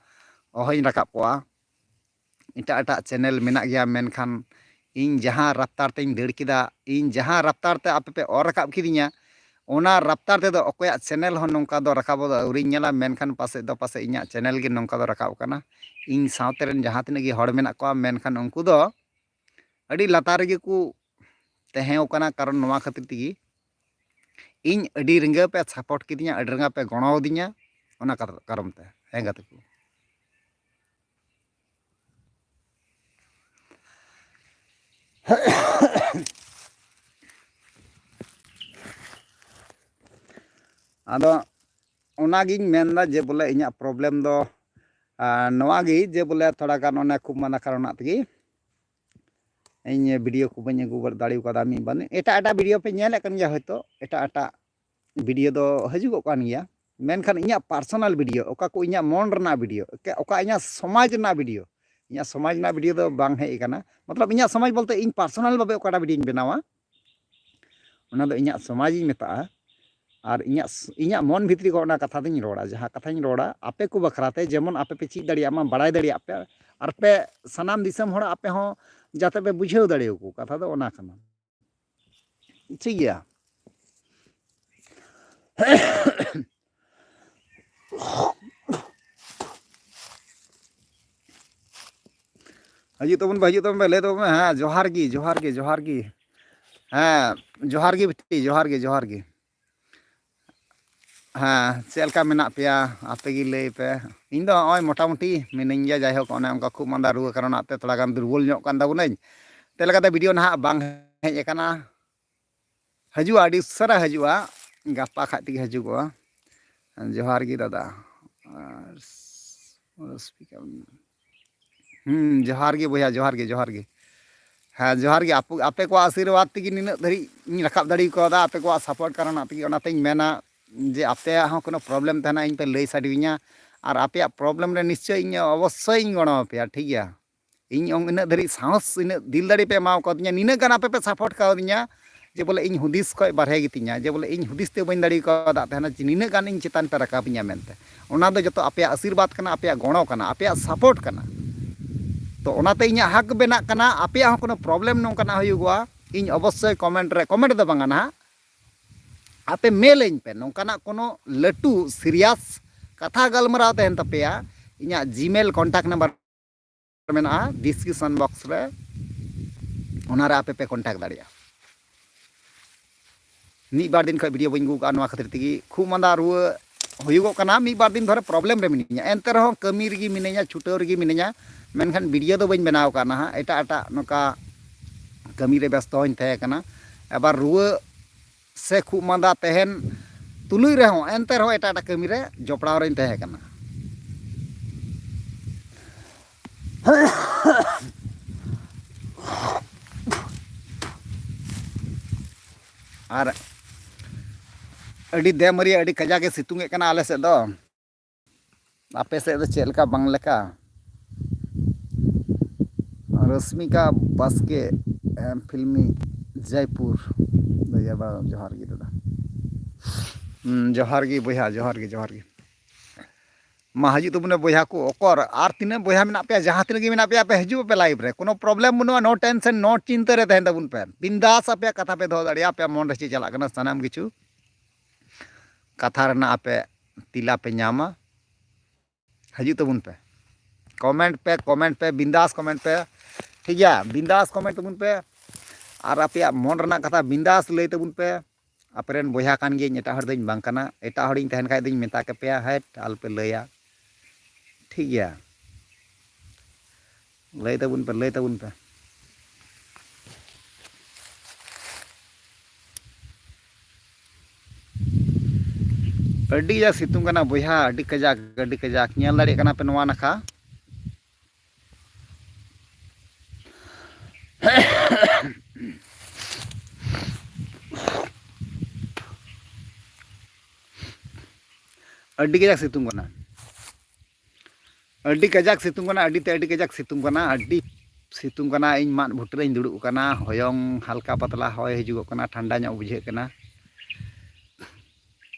ᱚᱦᱚᱧ ᱨᱟᱠᱟᱵ ᱠᱚᱜᱼᱟ᱾ ᱮᱴᱟᱜ ᱮᱴᱟᱜ ᱪᱮᱱᱮᱞ ᱢᱮᱱᱟᱜ ᱜᱮᱭᱟ, ᱢᱮᱱᱠᱷᱟᱱ ᱤᱧ ᱡᱟᱦᱟᱸ ᱨᱟᱯᱛᱟᱨ ᱛᱮᱧ ᱫᱟᱹᱲ ᱠᱮᱫᱟ, ᱤᱧ ᱡᱟᱦᱟᱸ ᱨᱟᱯᱛᱟᱨ ᱛᱮ ᱟᱯᱮ ᱯᱮ ᱚᱨ ᱨᱟᱠᱟᱵ ᱠᱤᱫᱤᱧᱟ, ᱚᱱᱟ ᱨᱟᱯᱛᱟᱨ ᱛᱮᱫᱚ ᱚᱠᱚᱭᱟᱜ ᱪᱮᱱᱮᱞ ᱦᱚᱸ ᱱᱚᱝᱠᱟ ᱫᱚ ᱨᱟᱠᱟᱵᱚᱜ ᱫᱚ ᱟᱹᱣᱨᱤᱧ ᱧᱮᱞᱟ, ᱢᱮᱱᱠᱷᱟᱱ ᱯᱟᱥᱮᱡ ᱫᱚ ᱯᱟᱥᱮᱡ ᱤᱧᱟᱹᱜ ᱪᱮᱱᱮᱞ ᱜᱮ ᱱᱚᱝᱠᱟ ᱫᱚ ᱨᱟᱠᱟᱵ ᱠᱟᱱᱟ᱾ ᱤᱧ ᱥᱟᱶᱛᱮ ᱨᱮᱱ ᱡᱟᱦᱟᱸ ᱛᱤᱱᱟᱹᱜ ᱜᱮ ᱦᱚᱲ ᱢᱮᱱᱟᱜ ᱠᱚᱣᱟ, ᱢᱮᱱᱠᱷᱟᱱ ᱩᱱᱠᱩ ᱫᱚ ᱟᱹᱰᱤ ᱞᱟᱛᱟᱨ ᱨᱮᱜᱮ ᱠᱚ ᱛᱟᱦᱮᱸ ᱠᱟᱱᱟ᱾ ᱠᱟᱨᱚᱱ ᱱᱚᱣᱟ ᱠᱷᱟᱹᱛᱤᱨ ᱛᱮᱜᱮ ᱤᱧ ᱟᱹᱰᱤ ᱨᱤᱸᱜᱟᱹ ᱯᱮ ᱥᱟᱯᱳᱨᱴ ᱠᱤᱫᱤᱧᱟ, ᱟᱹᱰᱤ ᱨᱤᱸᱜᱟᱹ ᱯᱮ ᱜᱚᱲᱚ ᱟᱹᱫᱤᱧᱟ, ᱚᱱᱟ ᱠᱟᱨ-, ᱠᱟᱨᱚᱱ ᱛᱮ᱾ ᱦᱮᱸ ᱜᱟᱛᱮ ᱠᱚ, ᱟᱫᱚ ᱚᱱᱟᱜᱤᱧ ᱢᱮᱱᱫᱟ ᱡᱮ ᱵᱚᱞᱮ ᱤᱧᱟᱹᱜ ᱯᱨᱚᱵᱞᱮᱢ ᱫᱚ, ᱟᱨ ᱱᱚᱣᱟ ᱜᱮ ᱡᱮ ᱵᱚᱞᱮ ᱛᱷᱚᱲᱟ ᱜᱟᱱ ᱚᱱᱮ ᱠᱷᱩᱵ ᱢᱟᱱᱟ ᱠᱟᱨᱚᱱᱟᱜ ᱛᱮᱜᱮ ᱤᱧ ᱵᱷᱤᱰᱤᱭᱳ ᱠᱚ ᱵᱟᱹᱧ ᱟᱹᱜᱩ ᱫᱟᱲᱮ ᱠᱟᱫᱟ᱾ ᱢᱤᱫ ᱵᱟᱨ ᱮᱴᱟᱜ ᱮᱴᱟᱜ ᱵᱷᱤᱰᱤᱭᱳ ᱯᱮ ᱧᱮᱞᱮᱫ ᱠᱟᱱ ᱜᱮᱭᱟ, ᱦᱚᱭᱛᱳ ᱮᱴᱟᱜ ᱮᱴᱟᱜ ᱵᱷᱤᱰᱤᱭᱳ ᱫᱚ ᱦᱤᱡᱩᱜᱚᱜ ᱠᱟᱱ ᱜᱮᱭᱟ, ᱢᱮᱱᱠᱷᱟᱱ ᱤᱧᱟᱹᱜ ᱯᱟᱨᱥᱚᱱᱟᱞ ᱵᱷᱤᱰᱤᱭᱳ, ᱚᱠᱟ ᱠᱚ ᱤᱧᱟᱹᱜ ᱢᱚᱱ ᱨᱮᱱᱟᱜ ᱵᱷᱤᱰᱤᱭᱳ, ᱚᱠᱟ ᱤᱧᱟᱹᱜ ᱥᱚᱢᱟᱡᱽ ᱨᱮᱱᱟᱜ ᱵᱷᱤᱰᱤᱭᱳ, ᱤᱧᱟᱹᱜ ᱥᱚᱢᱟᱡᱽ ᱨᱮᱱᱟᱜ ᱵᱷᱤᱰᱤᱭᱳ ᱫᱚ ᱵᱟᱝ ᱦᱮᱡ ᱟᱠᱟᱱᱟ᱾ ᱢᱚᱛᱞᱚᱵ ᱤᱧᱟᱹᱜ ᱥᱚᱢᱟᱡᱽ ᱵᱚᱞᱛᱮ ᱤᱧ ᱯᱟᱨᱥᱚᱱᱟᱞ ᱵᱷᱟᱵᱮ ᱚᱠᱟᱴᱟᱜ ᱵᱷᱤᱰᱤᱭᱳᱧ ᱵᱮᱱᱟᱣᱟ, ᱚᱱᱟ ᱫᱚ ᱤᱧᱟᱹᱜ ᱥᱚᱢᱟᱡᱽ ᱤᱧ ᱢᱮᱛᱟᱜᱼᱟ᱾ ᱟᱨ ᱤᱧᱟᱹᱜ ᱥ-, ᱤᱧᱟᱹᱜ ᱢᱚᱱ ᱵᱷᱤᱛᱨᱤ ᱠᱷᱚᱱ ᱚᱱᱟ ᱠᱟᱛᱷᱟ ᱫᱚᱧ ᱨᱚᱲᱟ, ᱡᱟᱦᱟᱸ ᱠᱟᱛᱷᱟᱧ ᱨᱚᱲᱟ ᱟᱯᱮ ᱠᱚ ᱵᱟᱠᱷᱨᱟ ᱛᱮ, ᱡᱮᱢᱚᱱ ᱟᱯᱮ ᱯᱮ ᱪᱮᱫ ᱫᱟᱲᱮᱭᱟᱜ ᱢᱟ, ᱵᱟᱲᱟᱭ ᱫᱟᱲᱮᱭᱟᱜ ᱯᱮ, ᱟᱨ ᱯᱮ ᱥᱟᱱᱟᱢ ᱫᱤᱥᱚᱢ ᱦᱚᱲ ᱟᱯᱮ ᱦᱚᱸ ᱡᱟᱛᱮ ᱯᱮ ᱵᱩᱡᱷᱟᱹᱣ ᱫᱟᱲᱮᱭᱟᱠᱚ, ᱠᱟᱛᱷᱟ ᱫᱚ ᱚᱱᱟ ᱠᱟᱱᱟ᱾ ᱴᱷᱤᱠ ᱜᱮᱭᱟ᱾ ᱦᱤᱡᱩᱜ ᱛᱟᱵᱚᱱ ᱯᱮ, ᱦᱤᱡᱩᱜ ᱛᱟᱵᱚᱱ ᱯᱮ, ᱞᱟᱹᱭ ᱛᱟᱵᱚᱱ ᱯᱮ᱾ ᱦᱮᱸ, ᱡᱚᱦᱟᱨ ᱜᱮ, ᱡᱚᱦᱟᱨ ᱜᱮ, ᱡᱚᱦᱟᱨ ᱜᱮ᱾ ᱦᱮᱸ, ᱡᱚᱦᱟᱨ ᱜᱮ ᱵᱤᱴᱤ, ᱡᱚᱦᱟᱨ ᱜᱮ, ᱡᱚᱦᱟᱨ ᱜᱮ᱾ ᱦᱮᱸ, ᱪᱮᱫ ᱞᱮᱠᱟ ᱢᱮᱱᱟᱜ ᱯᱮᱭᱟ? ᱟᱯᱮ ᱜᱮ ᱞᱟᱹᱭ ᱯᱮ᱾ ᱤᱧ ᱫᱚ ᱱᱚᱜᱼᱚᱭ ᱢᱚᱴᱟᱢᱩᱴᱤ ᱢᱤᱱᱟᱹᱧ ᱜᱮᱭᱟ, ᱡᱟᱭᱦᱳᱠ, ᱚᱱᱮ ᱚᱱᱠᱟ ᱠᱷᱩᱜ ᱢᱟᱸᱫᱟ ᱨᱩᱣᱟᱹ ᱠᱟᱨᱚᱱᱟᱜ ᱛᱮ ᱛᱷᱚᱲᱟ ᱜᱟᱱ ᱫᱩᱨᱵᱚᱞ ᱧᱚᱜ ᱠᱟᱱ ᱛᱟᱵᱚᱱᱟᱹᱧ᱾ ᱛᱮ ᱞᱮᱠᱟᱛᱮ ᱵᱷᱤᱰᱤᱭᱳ ᱱᱟᱦᱟᱜ ᱵᱟᱝ ᱦᱮᱡ ᱟᱠᱟᱱᱟ᱾ ᱦᱤᱡᱩᱜᱼᱟ, ᱟᱹᱰᱤ ᱩᱥᱟᱹᱨᱟ ᱦᱤᱡᱩᱜᱼᱟ, ᱜᱟᱯᱟ ᱠᱷᱟᱡ ᱛᱮᱜᱮ ᱦᱤᱡᱩᱜᱚᱜᱼᱟ᱾ ᱡᱚᱦᱟᱨ ᱜᱮ ᱫᱟᱫᱟ᱾ ᱟᱨ ᱦᱩᱸ, ᱡᱚᱦᱟᱨ ᱜᱮ ᱵᱚᱭᱦᱟ, ᱡᱚᱦᱟᱨ ᱜᱮ, ᱡᱚᱦᱟᱨ ᱜᱮ᱾ ᱦᱮᱸ, ᱡᱚᱦᱟᱨ ᱜᱮ᱾ ᱟᱯᱮ, ᱟᱯᱮ ᱠᱚᱣᱟᱜ ᱟᱥᱤᱨᱵᱟᱫᱽ ᱛᱮᱜᱮ ᱱᱤᱱᱟᱹᱜ ᱫᱷᱟᱹᱨᱤᱡ ᱤᱧ ᱨᱟᱠᱟᱵ ᱫᱟᱲᱮ ᱠᱟᱣᱫᱟ, ᱟᱯᱮ ᱠᱚᱣᱟᱜ ᱥᱟᱯᱳᱨᱴ ᱠᱟᱨᱚᱱᱟᱜ ᱛᱮᱜᱮ᱾ ᱚᱱᱟᱛᱮᱧ ᱢᱮᱱᱟ ᱡᱮ ᱟᱯᱮᱭᱟᱜ ᱦᱚᱸ ᱠᱳᱱᱳ ᱯᱨᱚᱵᱞᱮᱢ ᱛᱟᱦᱮᱱᱟ, ᱤᱧ ᱯᱮ ᱞᱟᱹᱭ ᱥᱟᱰᱮᱣᱤᱧᱟ, ᱟᱨ ᱟᱯᱮᱭᱟᱜ ᱯᱨᱚᱵᱞᱮᱢ ᱨᱮ ᱱᱤᱥᱪᱚᱭ ᱤᱧ ᱚᱵᱚᱥᱥᱳᱭ ᱤᱧ ᱜᱚᱲᱚ ᱟᱯᱮᱭᱟ, ᱴᱷᱤᱠ ᱜᱮᱭᱟ? ᱤᱧ ᱩᱱ-, ᱤᱱᱟᱹᱜ ᱫᱷᱟᱹᱨᱤᱡ ᱥᱟᱦᱚᱥ, ᱤᱱᱟᱹᱜ ᱫᱤᱞ ᱫᱟᱲᱮ ᱯᱮ ᱮᱢᱟᱣ ᱠᱟᱣᱫᱤᱧᱟ, ᱱᱤᱱᱟᱹᱜ ᱜᱟᱱ ᱟᱯᱮ ᱯᱮ ᱥᱟᱯᱳᱨᱴ ᱠᱟᱣᱫᱤᱧᱟ ᱡᱮ ᱵᱚᱞᱮ ᱤᱧ ᱦᱩᱫᱤᱥ ᱠᱷᱚᱡ ᱵᱟᱨᱦᱮ ᱜᱮᱛᱤᱧᱟ, ᱡᱮ ᱵᱚᱞᱮ ᱤᱧ ᱦᱩᱫᱤᱥ ᱛᱮ ᱵᱟᱹᱧ ᱫᱟᱲᱮ ᱠᱟᱣᱫᱟ ᱛᱟᱦᱮᱱᱟ ᱡᱮ ᱱᱤᱱᱟᱹᱜ ᱜᱟᱱ ᱤᱧ ᱪᱮᱛᱟᱱ ᱯᱮ ᱨᱟᱠᱟᱵᱤᱧᱟ ᱢᱮᱱᱛᱮ᱾ ᱚᱱᱟ ᱫᱚ ᱡᱚᱛᱚ ᱟᱯᱮᱭᱟᱜ ᱟᱥᱤᱨᱵᱟᱫᱽ ᱠᱟᱱᱟ, ᱟᱯᱮᱭᱟᱜ ᱜᱚᱲᱚ ᱠᱟᱱᱟ, ᱟᱯᱮᱭᱟᱜ ᱥᱟᱯᱳᱨᱴ ᱠᱟᱱᱟ᱾ ᱛᱚ ᱚᱱᱟᱛᱮ ᱤᱧᱟᱹᱜ ᱦᱟᱠ ᱵᱮᱱᱟᱜ ᱠᱟᱱᱟ, ᱟᱯᱮᱭᱟᱜ ᱦᱚᱸ ᱠᱳᱱᱳ ᱯᱨᱚᱵᱞᱮᱢ ᱱᱚᱝᱠᱟᱱᱟᱜ ᱦᱩᱭᱩᱜᱚᱜᱼᱟ, ᱤᱧ ᱚᱵᱚᱥᱥᱳᱭ ᱠᱚᱢᱮᱱᱴ ᱨᱮ, ᱠᱚᱢᱮᱱᱴ ᱫᱚ ᱵᱟᱝᱟ ᱱᱟᱦᱟᱜ, ᱟᱯᱮ ᱢᱮᱞᱟᱹᱧ ᱯᱮ, ᱱᱚᱝᱠᱟᱱᱟᱜ ᱠᱳᱱᱳ ᱞᱟᱹᱴᱩ ᱥᱤᱨᱤᱭᱟᱥ ᱠᱟᱛᱷᱟ ᱜᱟᱞᱢᱟᱨᱟᱣ ᱛᱟᱦᱮᱱ ᱛᱟᱯᱮᱭᱟ, ᱤᱧᱟᱹᱜ ᱡᱤᱢᱮᱞ ᱠᱚᱱᱴᱟᱠᱴ ᱱᱟᱢᱵᱟᱨ ᱢᱮᱱᱟᱜᱼᱟ ᱰᱤᱥᱠᱨᱤᱯᱥᱚᱱ ᱵᱚᱠᱥ ᱨᱮ, ᱚᱱᱟᱨᱮ ᱟᱯᱮ ᱯᱮ ᱠᱚᱱᱴᱟᱠᱴ ᱫᱟᱲᱮᱭᱟᱜᱼᱟ᱾ ᱢᱤᱫ ᱵᱟᱨ ᱫᱤᱱ ᱠᱷᱚᱱ ᱵᱷᱤᱰᱤᱭᱳ ᱵᱟᱹᱧ ᱟᱹᱜᱩ ᱠᱟᱜᱼᱟ, ᱱᱚᱣᱟ ᱠᱷᱟᱹᱛᱤᱨ ᱛᱮᱜᱮ ᱠᱷᱩᱜ ᱢᱟᱸᱫᱟ ᱨᱩᱣᱟᱹ ᱦᱩᱭᱩᱜᱚᱜ ᱠᱟᱱᱟ, ᱢᱤᱫ ᱵᱟᱨ ᱫᱤᱱ ᱫᱷᱚᱨᱮ ᱯᱨᱚᱵᱞᱮᱢ ᱨᱮ ᱢᱤᱱᱟᱹᱧᱟ, ᱮᱱᱛᱮ ᱨᱮᱦᱚᱸ ᱠᱟᱹᱢᱤ ᱨᱮᱜᱮ ᱢᱤᱱᱟᱹᱧᱟ, ᱪᱷᱩᱴᱟᱹᱣ ᱨᱮᱜᱮ ᱢᱤᱱᱟᱹᱧᱟ, ᱢᱮᱱᱠᱷᱟᱱ ᱵᱷᱤᱰᱤᱭᱳ ᱫᱚ ᱵᱟᱹᱧ ᱵᱮᱱᱟᱣ ᱠᱟᱜᱼᱟ ᱱᱟᱦᱟᱜ, ᱮᱴᱟᱜ ᱮᱴᱟᱜ ᱱᱚᱝᱠᱟ ᱠᱟᱹᱢᱤ ᱨᱮ ᱵᱮᱥᱛᱚ ᱦᱚᱧ ᱛᱟᱦᱮᱸ ᱠᱟᱱᱟ᱾ ᱟᱵᱟᱨ ᱨᱩᱣᱟᱹ ᱥᱮ ᱠᱷᱩᱜ ᱢᱟᱸᱫᱟ ᱛᱟᱦᱮᱱ ᱛᱩᱞᱩᱡ ᱨᱮᱦᱚᱸ, ᱮᱱᱛᱮ ᱨᱮᱦᱚᱸ ᱮᱴᱟᱜ ᱮᱴᱟᱜ ᱠᱟᱹᱢᱤ ᱨᱮ ᱡᱚᱯᱲᱟᱣ ᱨᱮᱧ ᱛᱟᱦᱮᱸ ᱠᱟᱱᱟ᱾ ᱟᱨ ᱟᱹᱰᱤ ᱫᱮᱢᱟᱹᱨᱤᱭᱟᱹ, ᱟᱹᱰᱤ ᱠᱟᱡᱟᱠ ᱮ ᱥᱤᱛᱩᱝ ᱮᱫ ᱠᱟᱱᱟ ᱟᱞᱮ ᱥᱮᱫ ᱫᱚ᱾ ᱟᱯᱮ ᱥᱮᱫ ᱫᱚ ᱪᱮᱫ ᱞᱮᱠᱟ ᱵᱟᱝ ᱞᱮᱠᱟ? ᱨᱚᱥᱢᱤᱠᱟ ᱵᱟᱥᱠᱮ, ᱮᱢ, ᱯᱷᱤᱞᱢᱤ ᱡᱚᱭᱯᱩᱨ, ᱵᱚᱭᱦᱟ ᱵᱟ-, ᱡᱚᱦᱟᱨ ᱜᱮ ᱫᱟᱫᱟ᱾ ᱦᱩᱸ, ᱡᱚᱦᱟᱨ ᱜᱮ ᱵᱚᱭᱦᱟ, ᱡᱚᱦᱟᱨ ᱜᱮ, ᱡᱚᱦᱟᱨ ᱜᱮ᱾ ᱢᱟ ᱦᱤᱡᱩᱜ ᱛᱟᱵᱚᱱᱟ ᱵᱚᱭᱦᱟ ᱠᱚ, ᱚᱠᱚᱨ ᱟᱨ ᱛᱤᱱᱟᱹᱜ ᱵᱚᱭᱦᱟ ᱢᱮᱱᱟᱜ ᱯᱮᱭᱟ, ᱡᱟᱦᱟᱸ ᱛᱤᱱᱟᱹᱜ ᱜᱮ ᱢᱮᱱᱟᱜ ᱯᱮᱭᱟ, ᱯᱮ ᱦᱤᱡᱩᱜ ᱯᱮ ᱞᱟᱭᱤᱵᱷ ᱨᱮ, ᱠᱳᱱᱳ ᱯᱨᱚᱵᱞᱮᱢ ᱵᱟᱹᱱᱩᱜᱼᱟ, ᱱᱳ ᱴᱮᱱᱥᱮᱱ, ᱱᱳ ᱪᱤᱱᱛᱟᱹ ᱨᱮ ᱛᱟᱦᱮᱱ ᱛᱟᱵᱚᱱ ᱯᱮ, ᱵᱤᱱᱫᱟᱥ ᱟᱯᱮᱭᱟᱜ ᱠᱟᱛᱷᱟ ᱯᱮ ᱫᱚᱦᱚ ᱫᱟᱲᱮᱭᱟᱜᱼᱟ, ᱟᱯᱮᱭᱟᱜ ᱢᱚᱱ ᱨᱮ ᱪᱮᱫ ᱪᱟᱞᱟᱜ ᱠᱟᱱᱟ ᱥᱟᱱᱟᱢ ᱠᱤᱪᱷᱩ ᱠᱟᱛᱷᱟ ᱨᱮᱱᱟᱜ ᱟᱯᱮ ᱛᱮᱞᱟ ᱯᱮ ᱧᱟᱢᱟ᱾ ᱦᱤᱡᱩᱜ ᱛᱟᱵᱚᱱ ᱯᱮ, ᱠᱚᱢᱮᱱᱴ ᱯᱮ, ᱠᱚᱢᱮᱱᱴ ᱯᱮ, ᱵᱤᱱᱫᱟᱥ ᱠᱚᱢᱮᱱᱴ ᱯᱮ, ᱴᱷᱤᱠ ᱜᱮᱭᱟ? ᱵᱤᱱᱫᱟᱥ ᱠᱚᱢᱮᱱᱴ ᱛᱟᱵᱚᱱ ᱯᱮ᱾ ᱟᱨ ᱟᱯᱮᱭᱟᱜ ᱢᱚᱱ ᱨᱮᱱᱟᱜ ᱠᱟᱛᱷᱟ ᱵᱤᱱᱫᱟᱥ ᱞᱟᱹᱭ ᱛᱟᱵᱚᱱ ᱯᱮ᱾ ᱟᱯᱮᱨᱮᱱ ᱵᱚᱭᱦᱟ ᱠᱟᱱ ᱜᱤᱭᱟᱹᱧ, ᱮᱴᱟᱜ ᱦᱚᱲ ᱫᱚᱧ ᱵᱟᱝ ᱠᱟᱱᱟ᱾ ᱮᱴᱟᱜ ᱦᱚᱲᱤᱧ ᱛᱟᱦᱮᱱ ᱠᱷᱟᱡ ᱫᱚᱧ ᱢᱮᱛᱟ ᱠᱮᱯᱮᱭᱟ, ᱦᱮᱴ, ᱟᱞᱚᱯᱮ ᱞᱟᱹᱭᱟ, ᱴᱷᱤᱠ ᱜᱮᱭᱟ? ᱞᱟᱹᱭ ᱛᱟᱵᱚᱱ ᱯᱮ, ᱞᱟᱹᱭ ᱛᱟᱵᱚᱱ ᱯᱮ᱾ ᱟᱹᱰᱤ ᱠᱟᱡᱟᱠ ᱥᱤᱛᱩᱝ ᱠᱟᱱᱟ ᱵᱚᱭᱦᱟ, ᱟᱹᱰᱤ ᱠᱟᱡᱟᱠ, ᱟᱹᱰᱤ ᱠᱟᱡᱟᱠ᱾ ᱧᱮᱞ ᱫᱟᱲᱮᱭᱟᱜ ᱠᱟᱱᱟ ᱯᱮ ᱱᱚᱣᱟ ᱱᱟᱠᱷᱟ᱾ ᱟᱹᱰᱤ ᱠᱟᱡᱟᱠ ᱥᱤᱛᱩᱝ ᱠᱟᱱᱟ, ᱟᱹᱰᱤ ᱠᱟᱡᱟᱠ ᱥᱤᱛᱩᱝ ᱠᱟᱱᱟ, ᱟᱹᱰᱤ ᱛᱮ ᱟᱹᱰᱤ ᱠᱟᱡᱟᱠ ᱥᱤᱛᱩᱝ ᱠᱟᱱᱟ, ᱟᱹᱰᱤ ᱥᱤᱛᱩᱝ ᱠᱟᱱᱟ᱾ ᱤᱧ ᱢᱟᱫ ᱵᱩᱴᱟᱹ ᱨᱮᱧ ᱫᱩᱲᱩᱵ ᱟᱠᱟᱱᱟ, ᱦᱚᱭᱚᱝ ᱦᱟᱞᱠᱟ ᱯᱟᱛᱞᱟ ᱦᱚᱭ ᱦᱤᱡᱩᱜᱚᱜ ᱠᱟᱱᱟ, ᱴᱷᱟᱱᱰᱟ ᱧᱚᱜ ᱵᱩᱡᱷᱟᱹᱜ ᱠᱟᱱᱟ᱾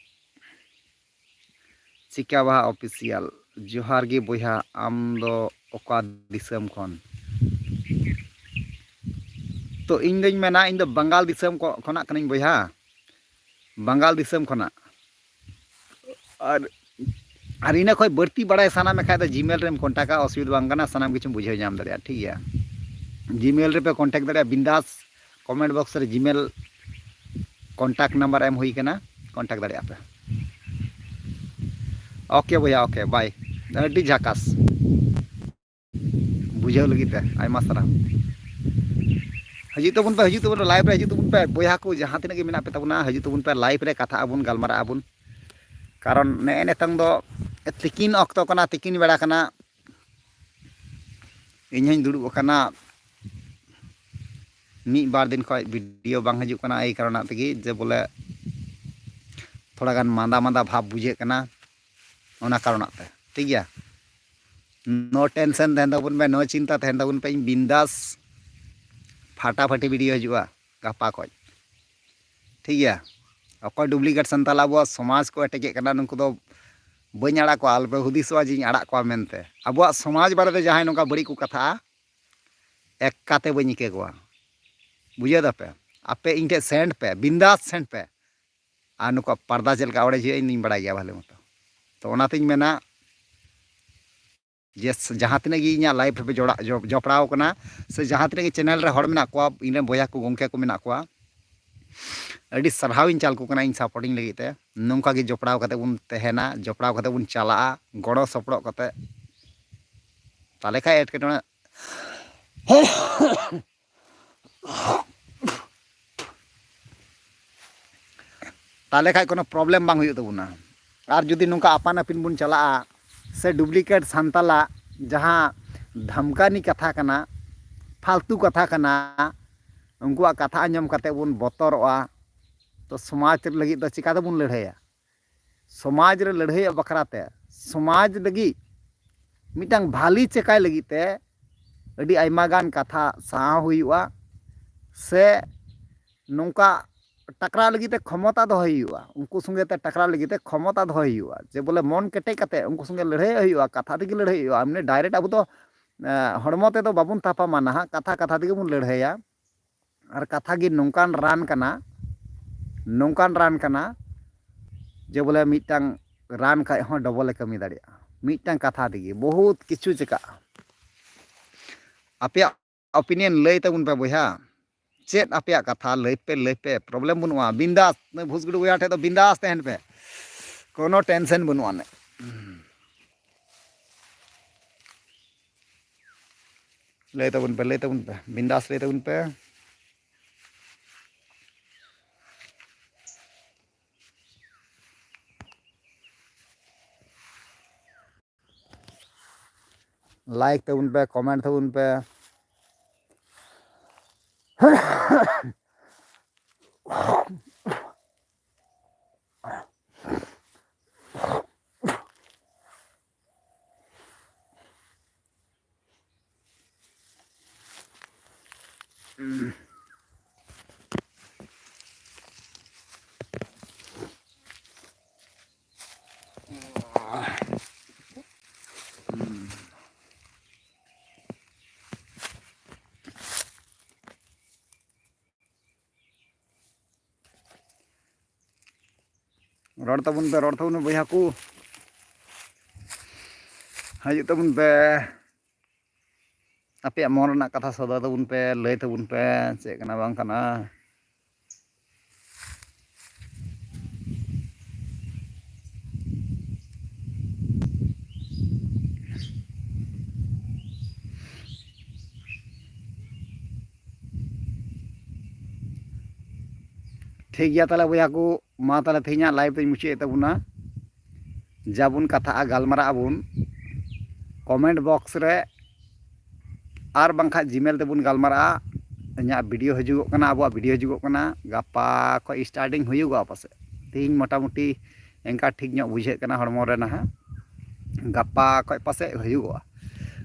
ᱪᱤᱠᱟ ᱵᱟᱦᱟ ᱚᱯᱷᱤᱥᱤᱭᱟᱞ, ᱡᱚᱦᱟᱨ ᱜᱮ ᱵᱚᱭᱦᱟ, ᱟᱢ ᱫᱚ ᱚᱠᱟ ᱫᱤᱥᱚᱢ ᱠᱷᱚᱱ? ᱛᱚ ᱤᱧ ᱫᱚᱧ ᱢᱮᱱᱟ, ᱤᱧ ᱫᱚ ᱵᱟᱝᱜᱟᱞ ᱫᱤᱥᱚᱢ ᱠᱚ-, ᱠᱷᱚᱱᱟᱜ ᱠᱟᱹᱱᱟᱹᱧ ᱵᱚᱭᱦᱟ, ᱵᱟᱝᱜᱟᱞ ᱫᱤᱥᱚᱢ ᱠᱷᱚᱱᱟᱜ᱾ ᱟᱨ, ᱟᱨ ᱤᱱᱟᱹ ᱠᱷᱚᱡ ᱵᱟᱹᱲᱛᱤ ᱵᱟᱲᱟᱭ ᱥᱟᱱᱟ ᱢᱮ ᱠᱷᱟᱡ ᱫᱚ ᱡᱤᱢᱮᱞ ᱨᱮᱢ ᱠᱚᱱᱴᱟᱠᱟ, ᱚᱥᱩᱵᱤᱫᱷᱟ ᱵᱟᱝ ᱠᱟᱱᱟ, ᱥᱟᱱᱟᱢ ᱠᱤᱪᱷᱩᱢ ᱵᱩᱡᱷᱟᱹᱣ ᱧᱟᱢ ᱫᱟᱲᱮᱭᱟᱜᱼᱟ, ᱴᱷᱤᱠ ᱜᱮᱭᱟ? ᱡᱤᱢᱮᱞ ᱨᱮᱯᱮ ᱠᱚᱱᱴᱟᱠᱴ ᱫᱟᱲᱮᱭᱟᱜᱼᱟ ᱵᱤᱱᱫᱟᱥ᱾ ᱠᱚᱢᱮᱱᱴ ᱵᱚᱠᱥ ᱨᱮ ᱡᱤᱢᱮᱞ ᱠᱚᱱᱴᱟᱠᱴ ᱱᱟᱢᱵᱟᱨ ᱮᱢ ᱦᱩᱭ ᱠᱟᱱᱟ, ᱠᱚᱱᱴᱟᱠᱴ ᱫᱟᱲᱮᱭᱟᱜᱼᱟ ᱯᱮ᱾ ᱳᱠᱮ ᱵᱚᱭᱦᱟ, ᱳᱠᱮ, ᱵᱟᱭ᱾ ᱟᱹᱰᱤ ᱡᱷᱟᱠᱟᱥ ᱵᱩᱡᱷᱟᱹᱣ ᱞᱟᱹᱜᱤᱫ ᱛᱮ ᱟᱭᱢᱟ ᱥᱟᱨᱦᱟᱣ᱾ ᱦᱤᱡᱩᱜ ᱛᱟᱵᱚᱱ ᱯᱮ, ᱦᱤᱡᱩᱜ ᱛᱟᱵᱚᱱ ᱯᱮ, ᱞᱟᱭᱤᱵᱷ ᱨᱮ ᱦᱤᱡᱩᱜ ᱛᱟᱵᱚᱱ ᱯᱮ ᱵᱚᱭᱦᱟ ᱠᱚ, ᱡᱟᱦᱟᱸ ᱛᱤᱱᱟᱹᱜ ᱜᱮ ᱢᱮᱱᱟᱜ ᱯᱮ ᱛᱟᱵᱚᱱᱟ, ᱦᱤᱡᱩᱜ ᱛᱟᱵᱚᱱ ᱯᱮ, ᱞᱟᱭᱤᱵᱷ ᱨᱮ ᱠᱟᱛᱷᱟᱜ ᱟᱵᱚᱱ, ᱜᱟᱞᱢᱟᱨᱟᱜ ᱟᱵᱚᱱ᱾ ᱠᱟᱨᱚᱱ ᱱᱮᱜᱼᱮ ᱱᱤᱛᱚᱝ ᱫᱚ ᱛᱤᱠᱤᱱ ᱚᱠᱛᱚ ᱠᱟᱱᱟ, ᱛᱤᱠᱤᱱ ᱵᱮᱲᱟ ᱠᱟᱱᱟ᱾ ᱤᱧ ᱦᱚᱧ ᱫᱩᱲᱩᱵ ᱟᱠᱟᱱᱟ, ᱢᱤᱫ ᱵᱟᱨ ᱫᱤᱱ ᱠᱷᱚᱡ ᱵᱷᱤᱰᱤᱭᱳ ᱵᱟᱝ ᱦᱤᱡᱩᱜ ᱠᱟᱱᱟ, ᱮᱭ ᱠᱟᱨᱚᱱᱟᱜ ᱛᱮᱜᱮ ᱡᱮ ᱵᱚᱞᱮ ᱛᱷᱚᱲᱟ ᱜᱟᱱ ᱢᱟᱸᱫᱟ ᱢᱟᱸᱫᱟ ᱵᱷᱟᱵᱽ ᱵᱩᱡᱷᱟᱹᱜ ᱠᱟᱱᱟ, ᱚᱱᱟ ᱠᱟᱨᱚᱱᱟᱜ ᱛᱮ, ᱴᱷᱤᱠ ᱜᱮᱭᱟ? ᱱᱳ ᱴᱮᱱᱥᱮᱱ ᱛᱟᱦᱮᱱ ᱛᱟᱵᱚᱱ ᱯᱮ, ᱱᱳ ᱪᱤᱱᱛᱟ ᱛᱟᱦᱮᱱ ᱛᱟᱵᱚᱱ ᱯᱮ, ᱤᱧ ᱵᱤᱱᱫᱟᱥ ᱯᱷᱟᱴᱟᱯᱷᱟᱴᱤ ᱵᱷᱤᱰᱤᱭᱳ ᱦᱤᱡᱩᱜᱼᱟ ᱜᱟᱯᱟ ᱠᱷᱚᱡ, ᱴᱷᱤᱠ ᱜᱮᱭᱟ? ᱚᱠᱚᱭ ᱰᱩᱯᱞᱤᱠᱮᱴ ᱥᱟᱱᱛᱟᱞ ᱟᱵᱚᱣᱟᱜ ᱥᱚᱢᱟᱡᱽ ᱠᱚ ᱮᱴᱮᱡᱮᱫ ᱠᱟᱱᱟ, ᱱᱩᱠᱩ ᱫᱚ ᱵᱟᱹᱧ ᱟᱲᱟᱜ ᱠᱚᱣᱟ, ᱟᱞᱚᱯᱮ ᱦᱩᱫᱤᱥᱚᱜᱼᱟ ᱡᱮ ᱤᱧ ᱟᱲᱟᱜ ᱠᱚᱣᱟ ᱢᱮᱱᱛᱮ᱾ ᱟᱵᱚᱣᱟᱜ ᱥᱚᱢᱟᱡᱽ ᱵᱟᱨᱮᱛᱮ ᱡᱟᱦᱟᱸᱭ ᱱᱚᱝᱠᱟ ᱵᱟᱹᱲᱤᱡ ᱠᱚ ᱠᱟᱛᱷᱟᱜᱼᱟ, ᱮᱠᱠᱟᱛᱮ ᱵᱟᱹᱧ ᱤᱠᱟᱹ ᱠᱚᱣᱟ, ᱵᱩᱡᱷᱟᱹᱣ ᱫᱟᱯᱮ? ᱟᱯᱮ ᱤᱧ ᱴᱷᱮᱱ ᱥᱮᱱᱰ ᱯᱮ, ᱵᱤᱱᱫᱟᱥ ᱥᱮᱱᱰ ᱯᱮ᱾ ᱟᱨ ᱱᱩᱠᱩᱣᱟᱜ ᱯᱟᱨᱫᱟ ᱪᱮᱫ ᱞᱮᱠᱟ ᱚᱲᱮᱡ ᱦᱩᱭᱩᱜᱼᱟ, ᱤᱧ ᱫᱩᱧ ᱵᱟᱲᱟᱭ ᱜᱮᱭᱟ ᱵᱷᱟᱞᱮ ᱢᱚᱛᱚ᱾ ᱛᱚ ᱚᱱᱟᱛᱤᱧ ᱢᱮᱱᱟ ᱡᱮ ᱡᱟᱦᱟᱸ ᱛᱤᱱᱟᱹᱜ ᱜᱮ ᱤᱧᱟᱹᱜ ᱞᱟᱭᱤᱵᱷ ᱨᱮᱯᱮ ᱡᱚᱲᱟ-, ᱡᱚ-, ᱡᱚᱯᱲᱟᱣ ᱠᱟᱱᱟ, ᱥᱮ ᱡᱟᱦᱟᱸ ᱛᱤᱱᱟᱹᱜ ᱜᱮ ᱪᱮᱱᱮᱞ ᱨᱮ ᱦᱚᱲ ᱢᱮᱱᱟᱜ ᱠᱚᱣᱟ, ᱤᱧ ᱨᱮᱱ ᱵᱚᱭᱦᱟ ᱠᱚ, ᱜᱚᱢᱠᱮ ᱠᱚ ᱢᱮᱱᱟᱜ ᱠᱚᱣᱟ, ᱟᱹᱰᱤ ᱥᱟᱨᱦᱟᱣᱤᱧ ᱪᱟᱞ ᱟᱠᱚ ᱠᱟᱱᱟ ᱤᱧ ᱥᱟᱯᱳᱨᱴᱤᱝ ᱞᱟᱹᱜᱤᱫ ᱛᱮ᱾ ᱱᱚᱝᱠᱟ ᱜᱮ ᱡᱚᱯᱲᱟᱣ ᱠᱟᱛᱮ ᱵᱚᱱ ᱛᱟᱦᱮᱱᱟ, ᱡᱚᱯᱲᱟᱣ ᱠᱟᱛᱮ ᱵᱚᱱ ᱪᱟᱞᱟᱜᱼᱟ, ᱜᱚᱲᱚ ᱥᱚᱯᱚᱦᱚᱫ ᱠᱟᱛᱮ᱾ ᱛᱟᱦᱚᱞᱮ ᱠᱷᱟᱡ ᱮᱴᱠᱮᱴᱚᱬᱮ ᱛᱟᱦᱚᱞᱮ ᱠᱷᱟᱡ ᱠᱳᱱᱳ ᱯᱨᱚᱵᱞᱮᱢ ᱵᱟᱝ ᱦᱩᱭᱩᱜ ᱛᱟᱵᱚᱱᱟ᱾ ᱟᱨ ᱡᱩᱫᱤ ᱱᱚᱝᱠᱟ ᱟᱯᱟᱱ ᱟᱹᱯᱤᱱ ᱵᱚᱱ ᱪᱟᱞᱟᱜᱼᱟ, ᱥᱮ ᱰᱩᱯᱞᱤᱠᱮᱴ ᱥᱟᱱᱛᱟᱞᱟᱜ ᱡᱟᱦᱟᱸ ᱫᱷᱟᱢᱠᱟᱱᱤ ᱠᱟᱛᱷᱟ ᱠᱟᱱᱟ, ᱯᱷᱟᱞᱛᱩ ᱠᱟᱛᱷᱟ ᱠᱟᱱᱟ, ᱩᱱᱠᱩᱣᱟᱜ ᱠᱟᱛᱷᱟ ᱟᱸᱡᱚᱢ ᱠᱟᱛᱮ ᱵᱚᱱ ᱵᱚᱛᱚᱨᱚᱜᱼᱟ, ᱛᱚ ᱥᱚᱢᱟᱡᱽ ᱞᱟᱹᱜᱤᱫ ᱫᱚ ᱪᱤᱠᱟ ᱛᱮᱵᱚᱱ ᱞᱟᱹᱲᱦᱟᱹᱭᱟ? ᱥᱚᱢᱟᱡᱽ ᱨᱮ ᱞᱟᱹᱲᱦᱟᱹᱭᱚᱜ ᱵᱟᱠᱷᱨᱟ ᱛᱮ, ᱥᱚᱢᱟᱡᱽ ᱞᱟᱹᱜᱤᱫ ᱢᱤᱫᱴᱟᱝ ᱵᱷᱟᱹᱞᱤ ᱪᱮᱠᱟᱭ ᱞᱟᱹᱜᱤᱫ ᱛᱮ ᱟᱹᱰᱤ ᱟᱭᱢᱟ ᱜᱟᱱ ᱠᱟᱛᱷᱟ ᱥᱟᱦᱟᱣ ᱦᱩᱭᱩᱜᱼᱟ, ᱥᱮ ᱱᱚᱝᱠᱟ ᱴᱟᱠᱨᱟᱣ ᱞᱟᱹᱜᱤᱫ ᱛᱮ ᱠᱷᱚᱢᱚᱛᱟ ᱫᱚᱦᱚᱭ ᱦᱩᱭᱩᱜᱼᱟ᱾ ᱩᱱᱠᱩ ᱥᱚᱸᱜᱮ ᱛᱮ ᱴᱟᱠᱨᱟᱣ ᱞᱟᱹᱜᱤᱫ ᱛᱮ ᱠᱷᱚᱢᱚᱛᱟ ᱫᱚᱦᱚᱭ ᱦᱩᱭᱩᱜᱼᱟ, ᱡᱮ ᱵᱚᱞᱮ ᱢᱚᱱ ᱠᱮᱴᱮᱡ ᱠᱟᱛᱮ ᱩᱱᱠᱩ ᱥᱚᱸᱜᱮ ᱞᱟᱹᱲᱦᱟᱹᱭ ᱦᱩᱭᱩᱜᱼᱟ, ᱠᱟᱛᱷᱟ ᱛᱮᱜᱮ ᱞᱟᱹᱲᱦᱟᱹᱭ ᱦᱩᱭᱩᱜᱼᱟ᱾ ᱮᱢᱱᱤ ᱰᱟᱭᱨᱮᱠᱴ ᱟᱵᱚ ᱫᱚ, ᱮ, ᱦᱚᱲᱢᱚ ᱛᱮᱫᱚ ᱵᱟᱵᱚᱱ ᱛᱟᱯᱟᱢᱟ ᱱᱟᱦᱟᱜ, ᱠᱟᱛᱷᱟ ᱠᱟᱛᱷᱟ ᱛᱮᱜᱮ ᱵᱚᱱ ᱞᱟᱹᱲᱦᱟᱹᱭᱟ᱾ ᱟᱨ ᱠᱟᱛᱷᱟ ᱜᱮ ᱱᱚᱝᱠᱟᱱ ᱨᱟᱱ ᱠᱟᱱᱟ, ᱱᱚᱝᱠᱟᱱ ᱨᱟᱱ ᱠᱟᱱᱟ ᱡᱮ ᱵᱚᱞᱮ ᱢᱤᱫᱴᱟᱝ ᱨᱟᱱ ᱠᱷᱟᱡ ᱦᱚᱸ ᱰᱚᱵᱚᱞᱮ ᱠᱟᱹᱢᱤ ᱫᱟᱲᱮᱭᱟᱜᱼᱟ᱾ ᱢᱤᱫᱴᱟᱝ ᱠᱟᱛᱷᱟ ᱛᱮᱜᱮ ᱵᱚᱦᱩᱛ ᱠᱤᱪᱷᱩ ᱪᱤᱠᱟᱹᱜᱼᱟ᱾ ᱟᱯᱮᱭᱟᱜ ᱚᱯᱤᱱᱤᱭᱚᱱ ᱞᱟᱹᱭ ᱛᱟᱵᱚᱱ ᱯᱮ ᱵᱚᱭᱦᱟ, ᱪᱮᱫ ᱟᱯᱮᱭᱟᱜ ᱠᱟᱛᱷᱟ? ᱞᱟᱹᱭ ᱯᱮ, ᱞᱟᱹᱭ ᱯᱮ, ᱯᱨᱚᱵᱞᱮᱢ ᱵᱟᱹᱱᱩᱜᱼᱟ᱾ ᱵᱤᱱᱫᱟᱥ, ᱱᱩᱭ ᱵᱷᱩᱥᱜᱩᱰᱩ ᱵᱚᱭᱦᱟ ᱴᱷᱮᱡ ᱫᱚ ᱵᱤᱱᱫᱟᱥ ᱛᱟᱦᱮᱱ ᱯᱮ, ᱠᱳᱱᱳ ᱴᱮᱱᱥᱮᱱ ᱵᱟᱹᱱᱩᱜ ᱟᱱᱮ᱾ ᱞᱟᱹᱭ ᱛᱟᱵᱚᱱ ᱯᱮ, ᱞᱟᱹᱭ ᱛᱟᱵᱚᱱ ᱯᱮ, ᱵᱤᱱᱫᱟᱥ ᱞᱟᱹᱭ ᱛᱟᱵᱚᱱ ᱯᱮ᱾ ᱞᱟᱭᱤᱠ ᱛᱟᱵᱚᱱ ᱯᱮ, ᱠᱚᱢᱮᱱᱴ ᱛᱟᱵᱚᱱ ᱯᱮ᱾ ᱨᱚᱲ ᱛᱟᱵᱚᱱ ᱯᱮ, ᱨᱚᱲ ᱛᱟᱵᱚᱱ ᱯᱮ ᱵᱚᱭᱦᱟ ᱠᱚ᱾ ᱦᱤᱡᱩᱜ ᱛᱟᱵᱚᱱ ᱯᱮ, ᱟᱯᱮᱭᱟᱜ ᱢᱚᱱ ᱨᱮᱱᱟᱜ ᱠᱟᱛᱷᱟ ᱥᱚᱫᱚᱨ ᱛᱟᱵᱚᱱ ᱯᱮ, ᱞᱟᱹᱭ ᱛᱟᱵᱚᱱ ᱯᱮ, ᱪᱮᱫ ᱠᱟᱱᱟ ᱵᱟᱝ ᱠᱟᱱᱟ᱾ ᱴᱷᱤᱠ ᱜᱮᱭᱟ ᱛᱟᱦᱚᱞᱮ ᱵᱚᱭᱦᱟ ᱠᱚ, ᱢᱟ ᱛᱟᱦᱚᱞᱮ ᱛᱮᱦᱮᱧᱟᱜ live ᱫᱚᱧ ᱢᱩᱪᱟᱹᱫ ᱮᱫ ᱛᱟᱵᱚᱱᱟ᱾ ᱡᱟ ᱵᱚᱱ ᱠᱟᱛᱷᱟᱜᱼᱟ, ᱜᱟᱞᱢᱟᱨᱟᱜ ᱟᱵᱚᱱ comment box ᱨᱮ, ᱟᱨ ᱵᱟᱝᱠᱷᱟᱡ Gmail ᱛᱮᱵᱚᱱ ᱜᱟᱞᱢᱟᱨᱟᱜᱼᱟ᱾ ᱤᱧᱟᱹᱜ video ᱦᱤᱡᱩᱜᱚᱜ ᱠᱟᱱᱟ, ᱟᱵᱚᱣᱟᱜ video ᱦᱤᱡᱩᱜᱚᱜ ᱠᱟᱱᱟ, ᱜᱟᱯᱟ ᱠᱷᱚᱡ starting ᱦᱩᱭᱩᱜᱚᱜᱼᱟ ᱯᱟᱥᱮᱡ᱾ ᱛᱮᱦᱮᱧ ᱢᱚᱴᱟᱢᱩᱴᱤ ᱮᱱᱠᱟ ᱴᱷᱤᱠ ᱧᱚᱜ ᱵᱩᱡᱷᱟᱹᱜ ᱠᱟᱱᱟ ᱦᱚᱲᱢᱚ ᱨᱮ ᱱᱟᱦᱟᱜ᱾ ᱜᱟᱯᱟ ᱠᱷᱚᱡ ᱯᱟᱥᱮᱡ ᱦᱩᱭᱩᱜᱚᱜᱼᱟ,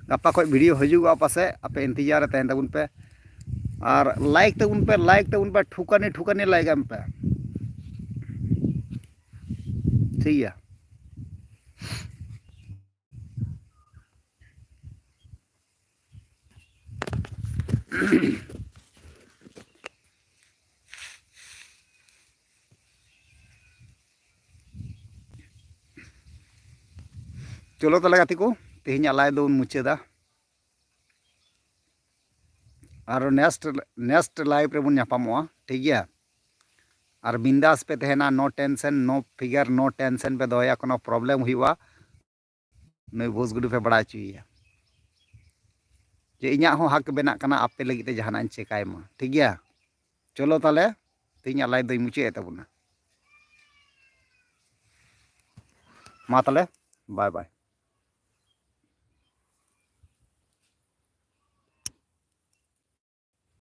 ᱜᱟᱯᱟ ᱠᱷᱚᱡ video ᱦᱤᱡᱩᱜᱚᱜᱼᱟ ᱯᱟᱥᱮᱡ᱾ ᱟᱯᱮ ᱤᱱᱛᱮᱡᱟᱨ ᱨᱮ ᱛᱟᱦᱮᱱ ᱛᱟᱵᱚᱱ ᱯᱮ, ᱟᱨ like ᱛᱟᱵᱚᱱ ᱯᱮ, like ᱛᱟᱵᱚᱱ ᱯᱮ, ᱴᱷᱩᱠᱟᱱᱤ ᱴᱷᱩᱠᱟᱱᱤ like ᱮᱢ ᱯᱮ᱾ ᱴᱷᱤᱠ ᱜᱮᱭᱟ᱾ ᱪᱚᱞᱚ ᱛᱟᱦᱚᱞᱮ ᱜᱟᱛᱮ ᱠᱚ, ᱛᱮᱦᱮᱧᱟᱜ live ᱫᱚᱵᱚᱱ ᱢᱩᱪᱟᱹᱫᱟ᱾ ᱟᱨᱚ next, next live ᱨᱮᱵᱚᱱ ᱧᱟᱯᱟᱢᱚᱜᱼᱟ, ᱴᱷᱤᱠ ᱜᱮᱭᱟ? ᱟᱨ ᱵᱤᱱᱫᱟᱥ ᱯᱮ ᱛᱟᱦᱮᱱᱟ, no tension, no figure, no tension ᱯᱮ ᱫᱚᱦᱚᱭᱟ, ᱠᱳᱱᱳ problem ᱦᱩᱭᱩᱜᱼᱟ, ᱱᱩᱭ ᱵᱚᱥ ᱜᱩᱰᱩ ᱯᱮ ᱵᱟᱲᱟᱭ ᱦᱚᱪᱚᱭᱮᱭᱟ ᱡᱮ ᱤᱧᱟᱹᱜ ᱦᱚᱸ ᱦᱟᱠ ᱵᱮᱱᱟᱜ ᱠᱟᱱᱟ, ᱟᱯᱮ ᱞᱟᱹᱜᱤᱫ ᱛᱮ ᱡᱟᱦᱟᱱᱟᱜ ᱤᱧ ᱪᱮᱠᱟᱭ ᱢᱟ, ᱴᱷᱤᱠ ᱜᱮᱭᱟ? ᱪᱚᱞᱚ ᱛᱟᱦᱚᱞᱮ, ᱛᱮᱦᱮᱧᱟᱜ live ᱫᱚᱧ ᱢᱩᱪᱟᱹᱫ ᱮᱫ ᱛᱟᱵᱚᱱᱟ᱾ ᱢᱟ ᱛᱟᱦᱚᱞᱮ, bye bye᱾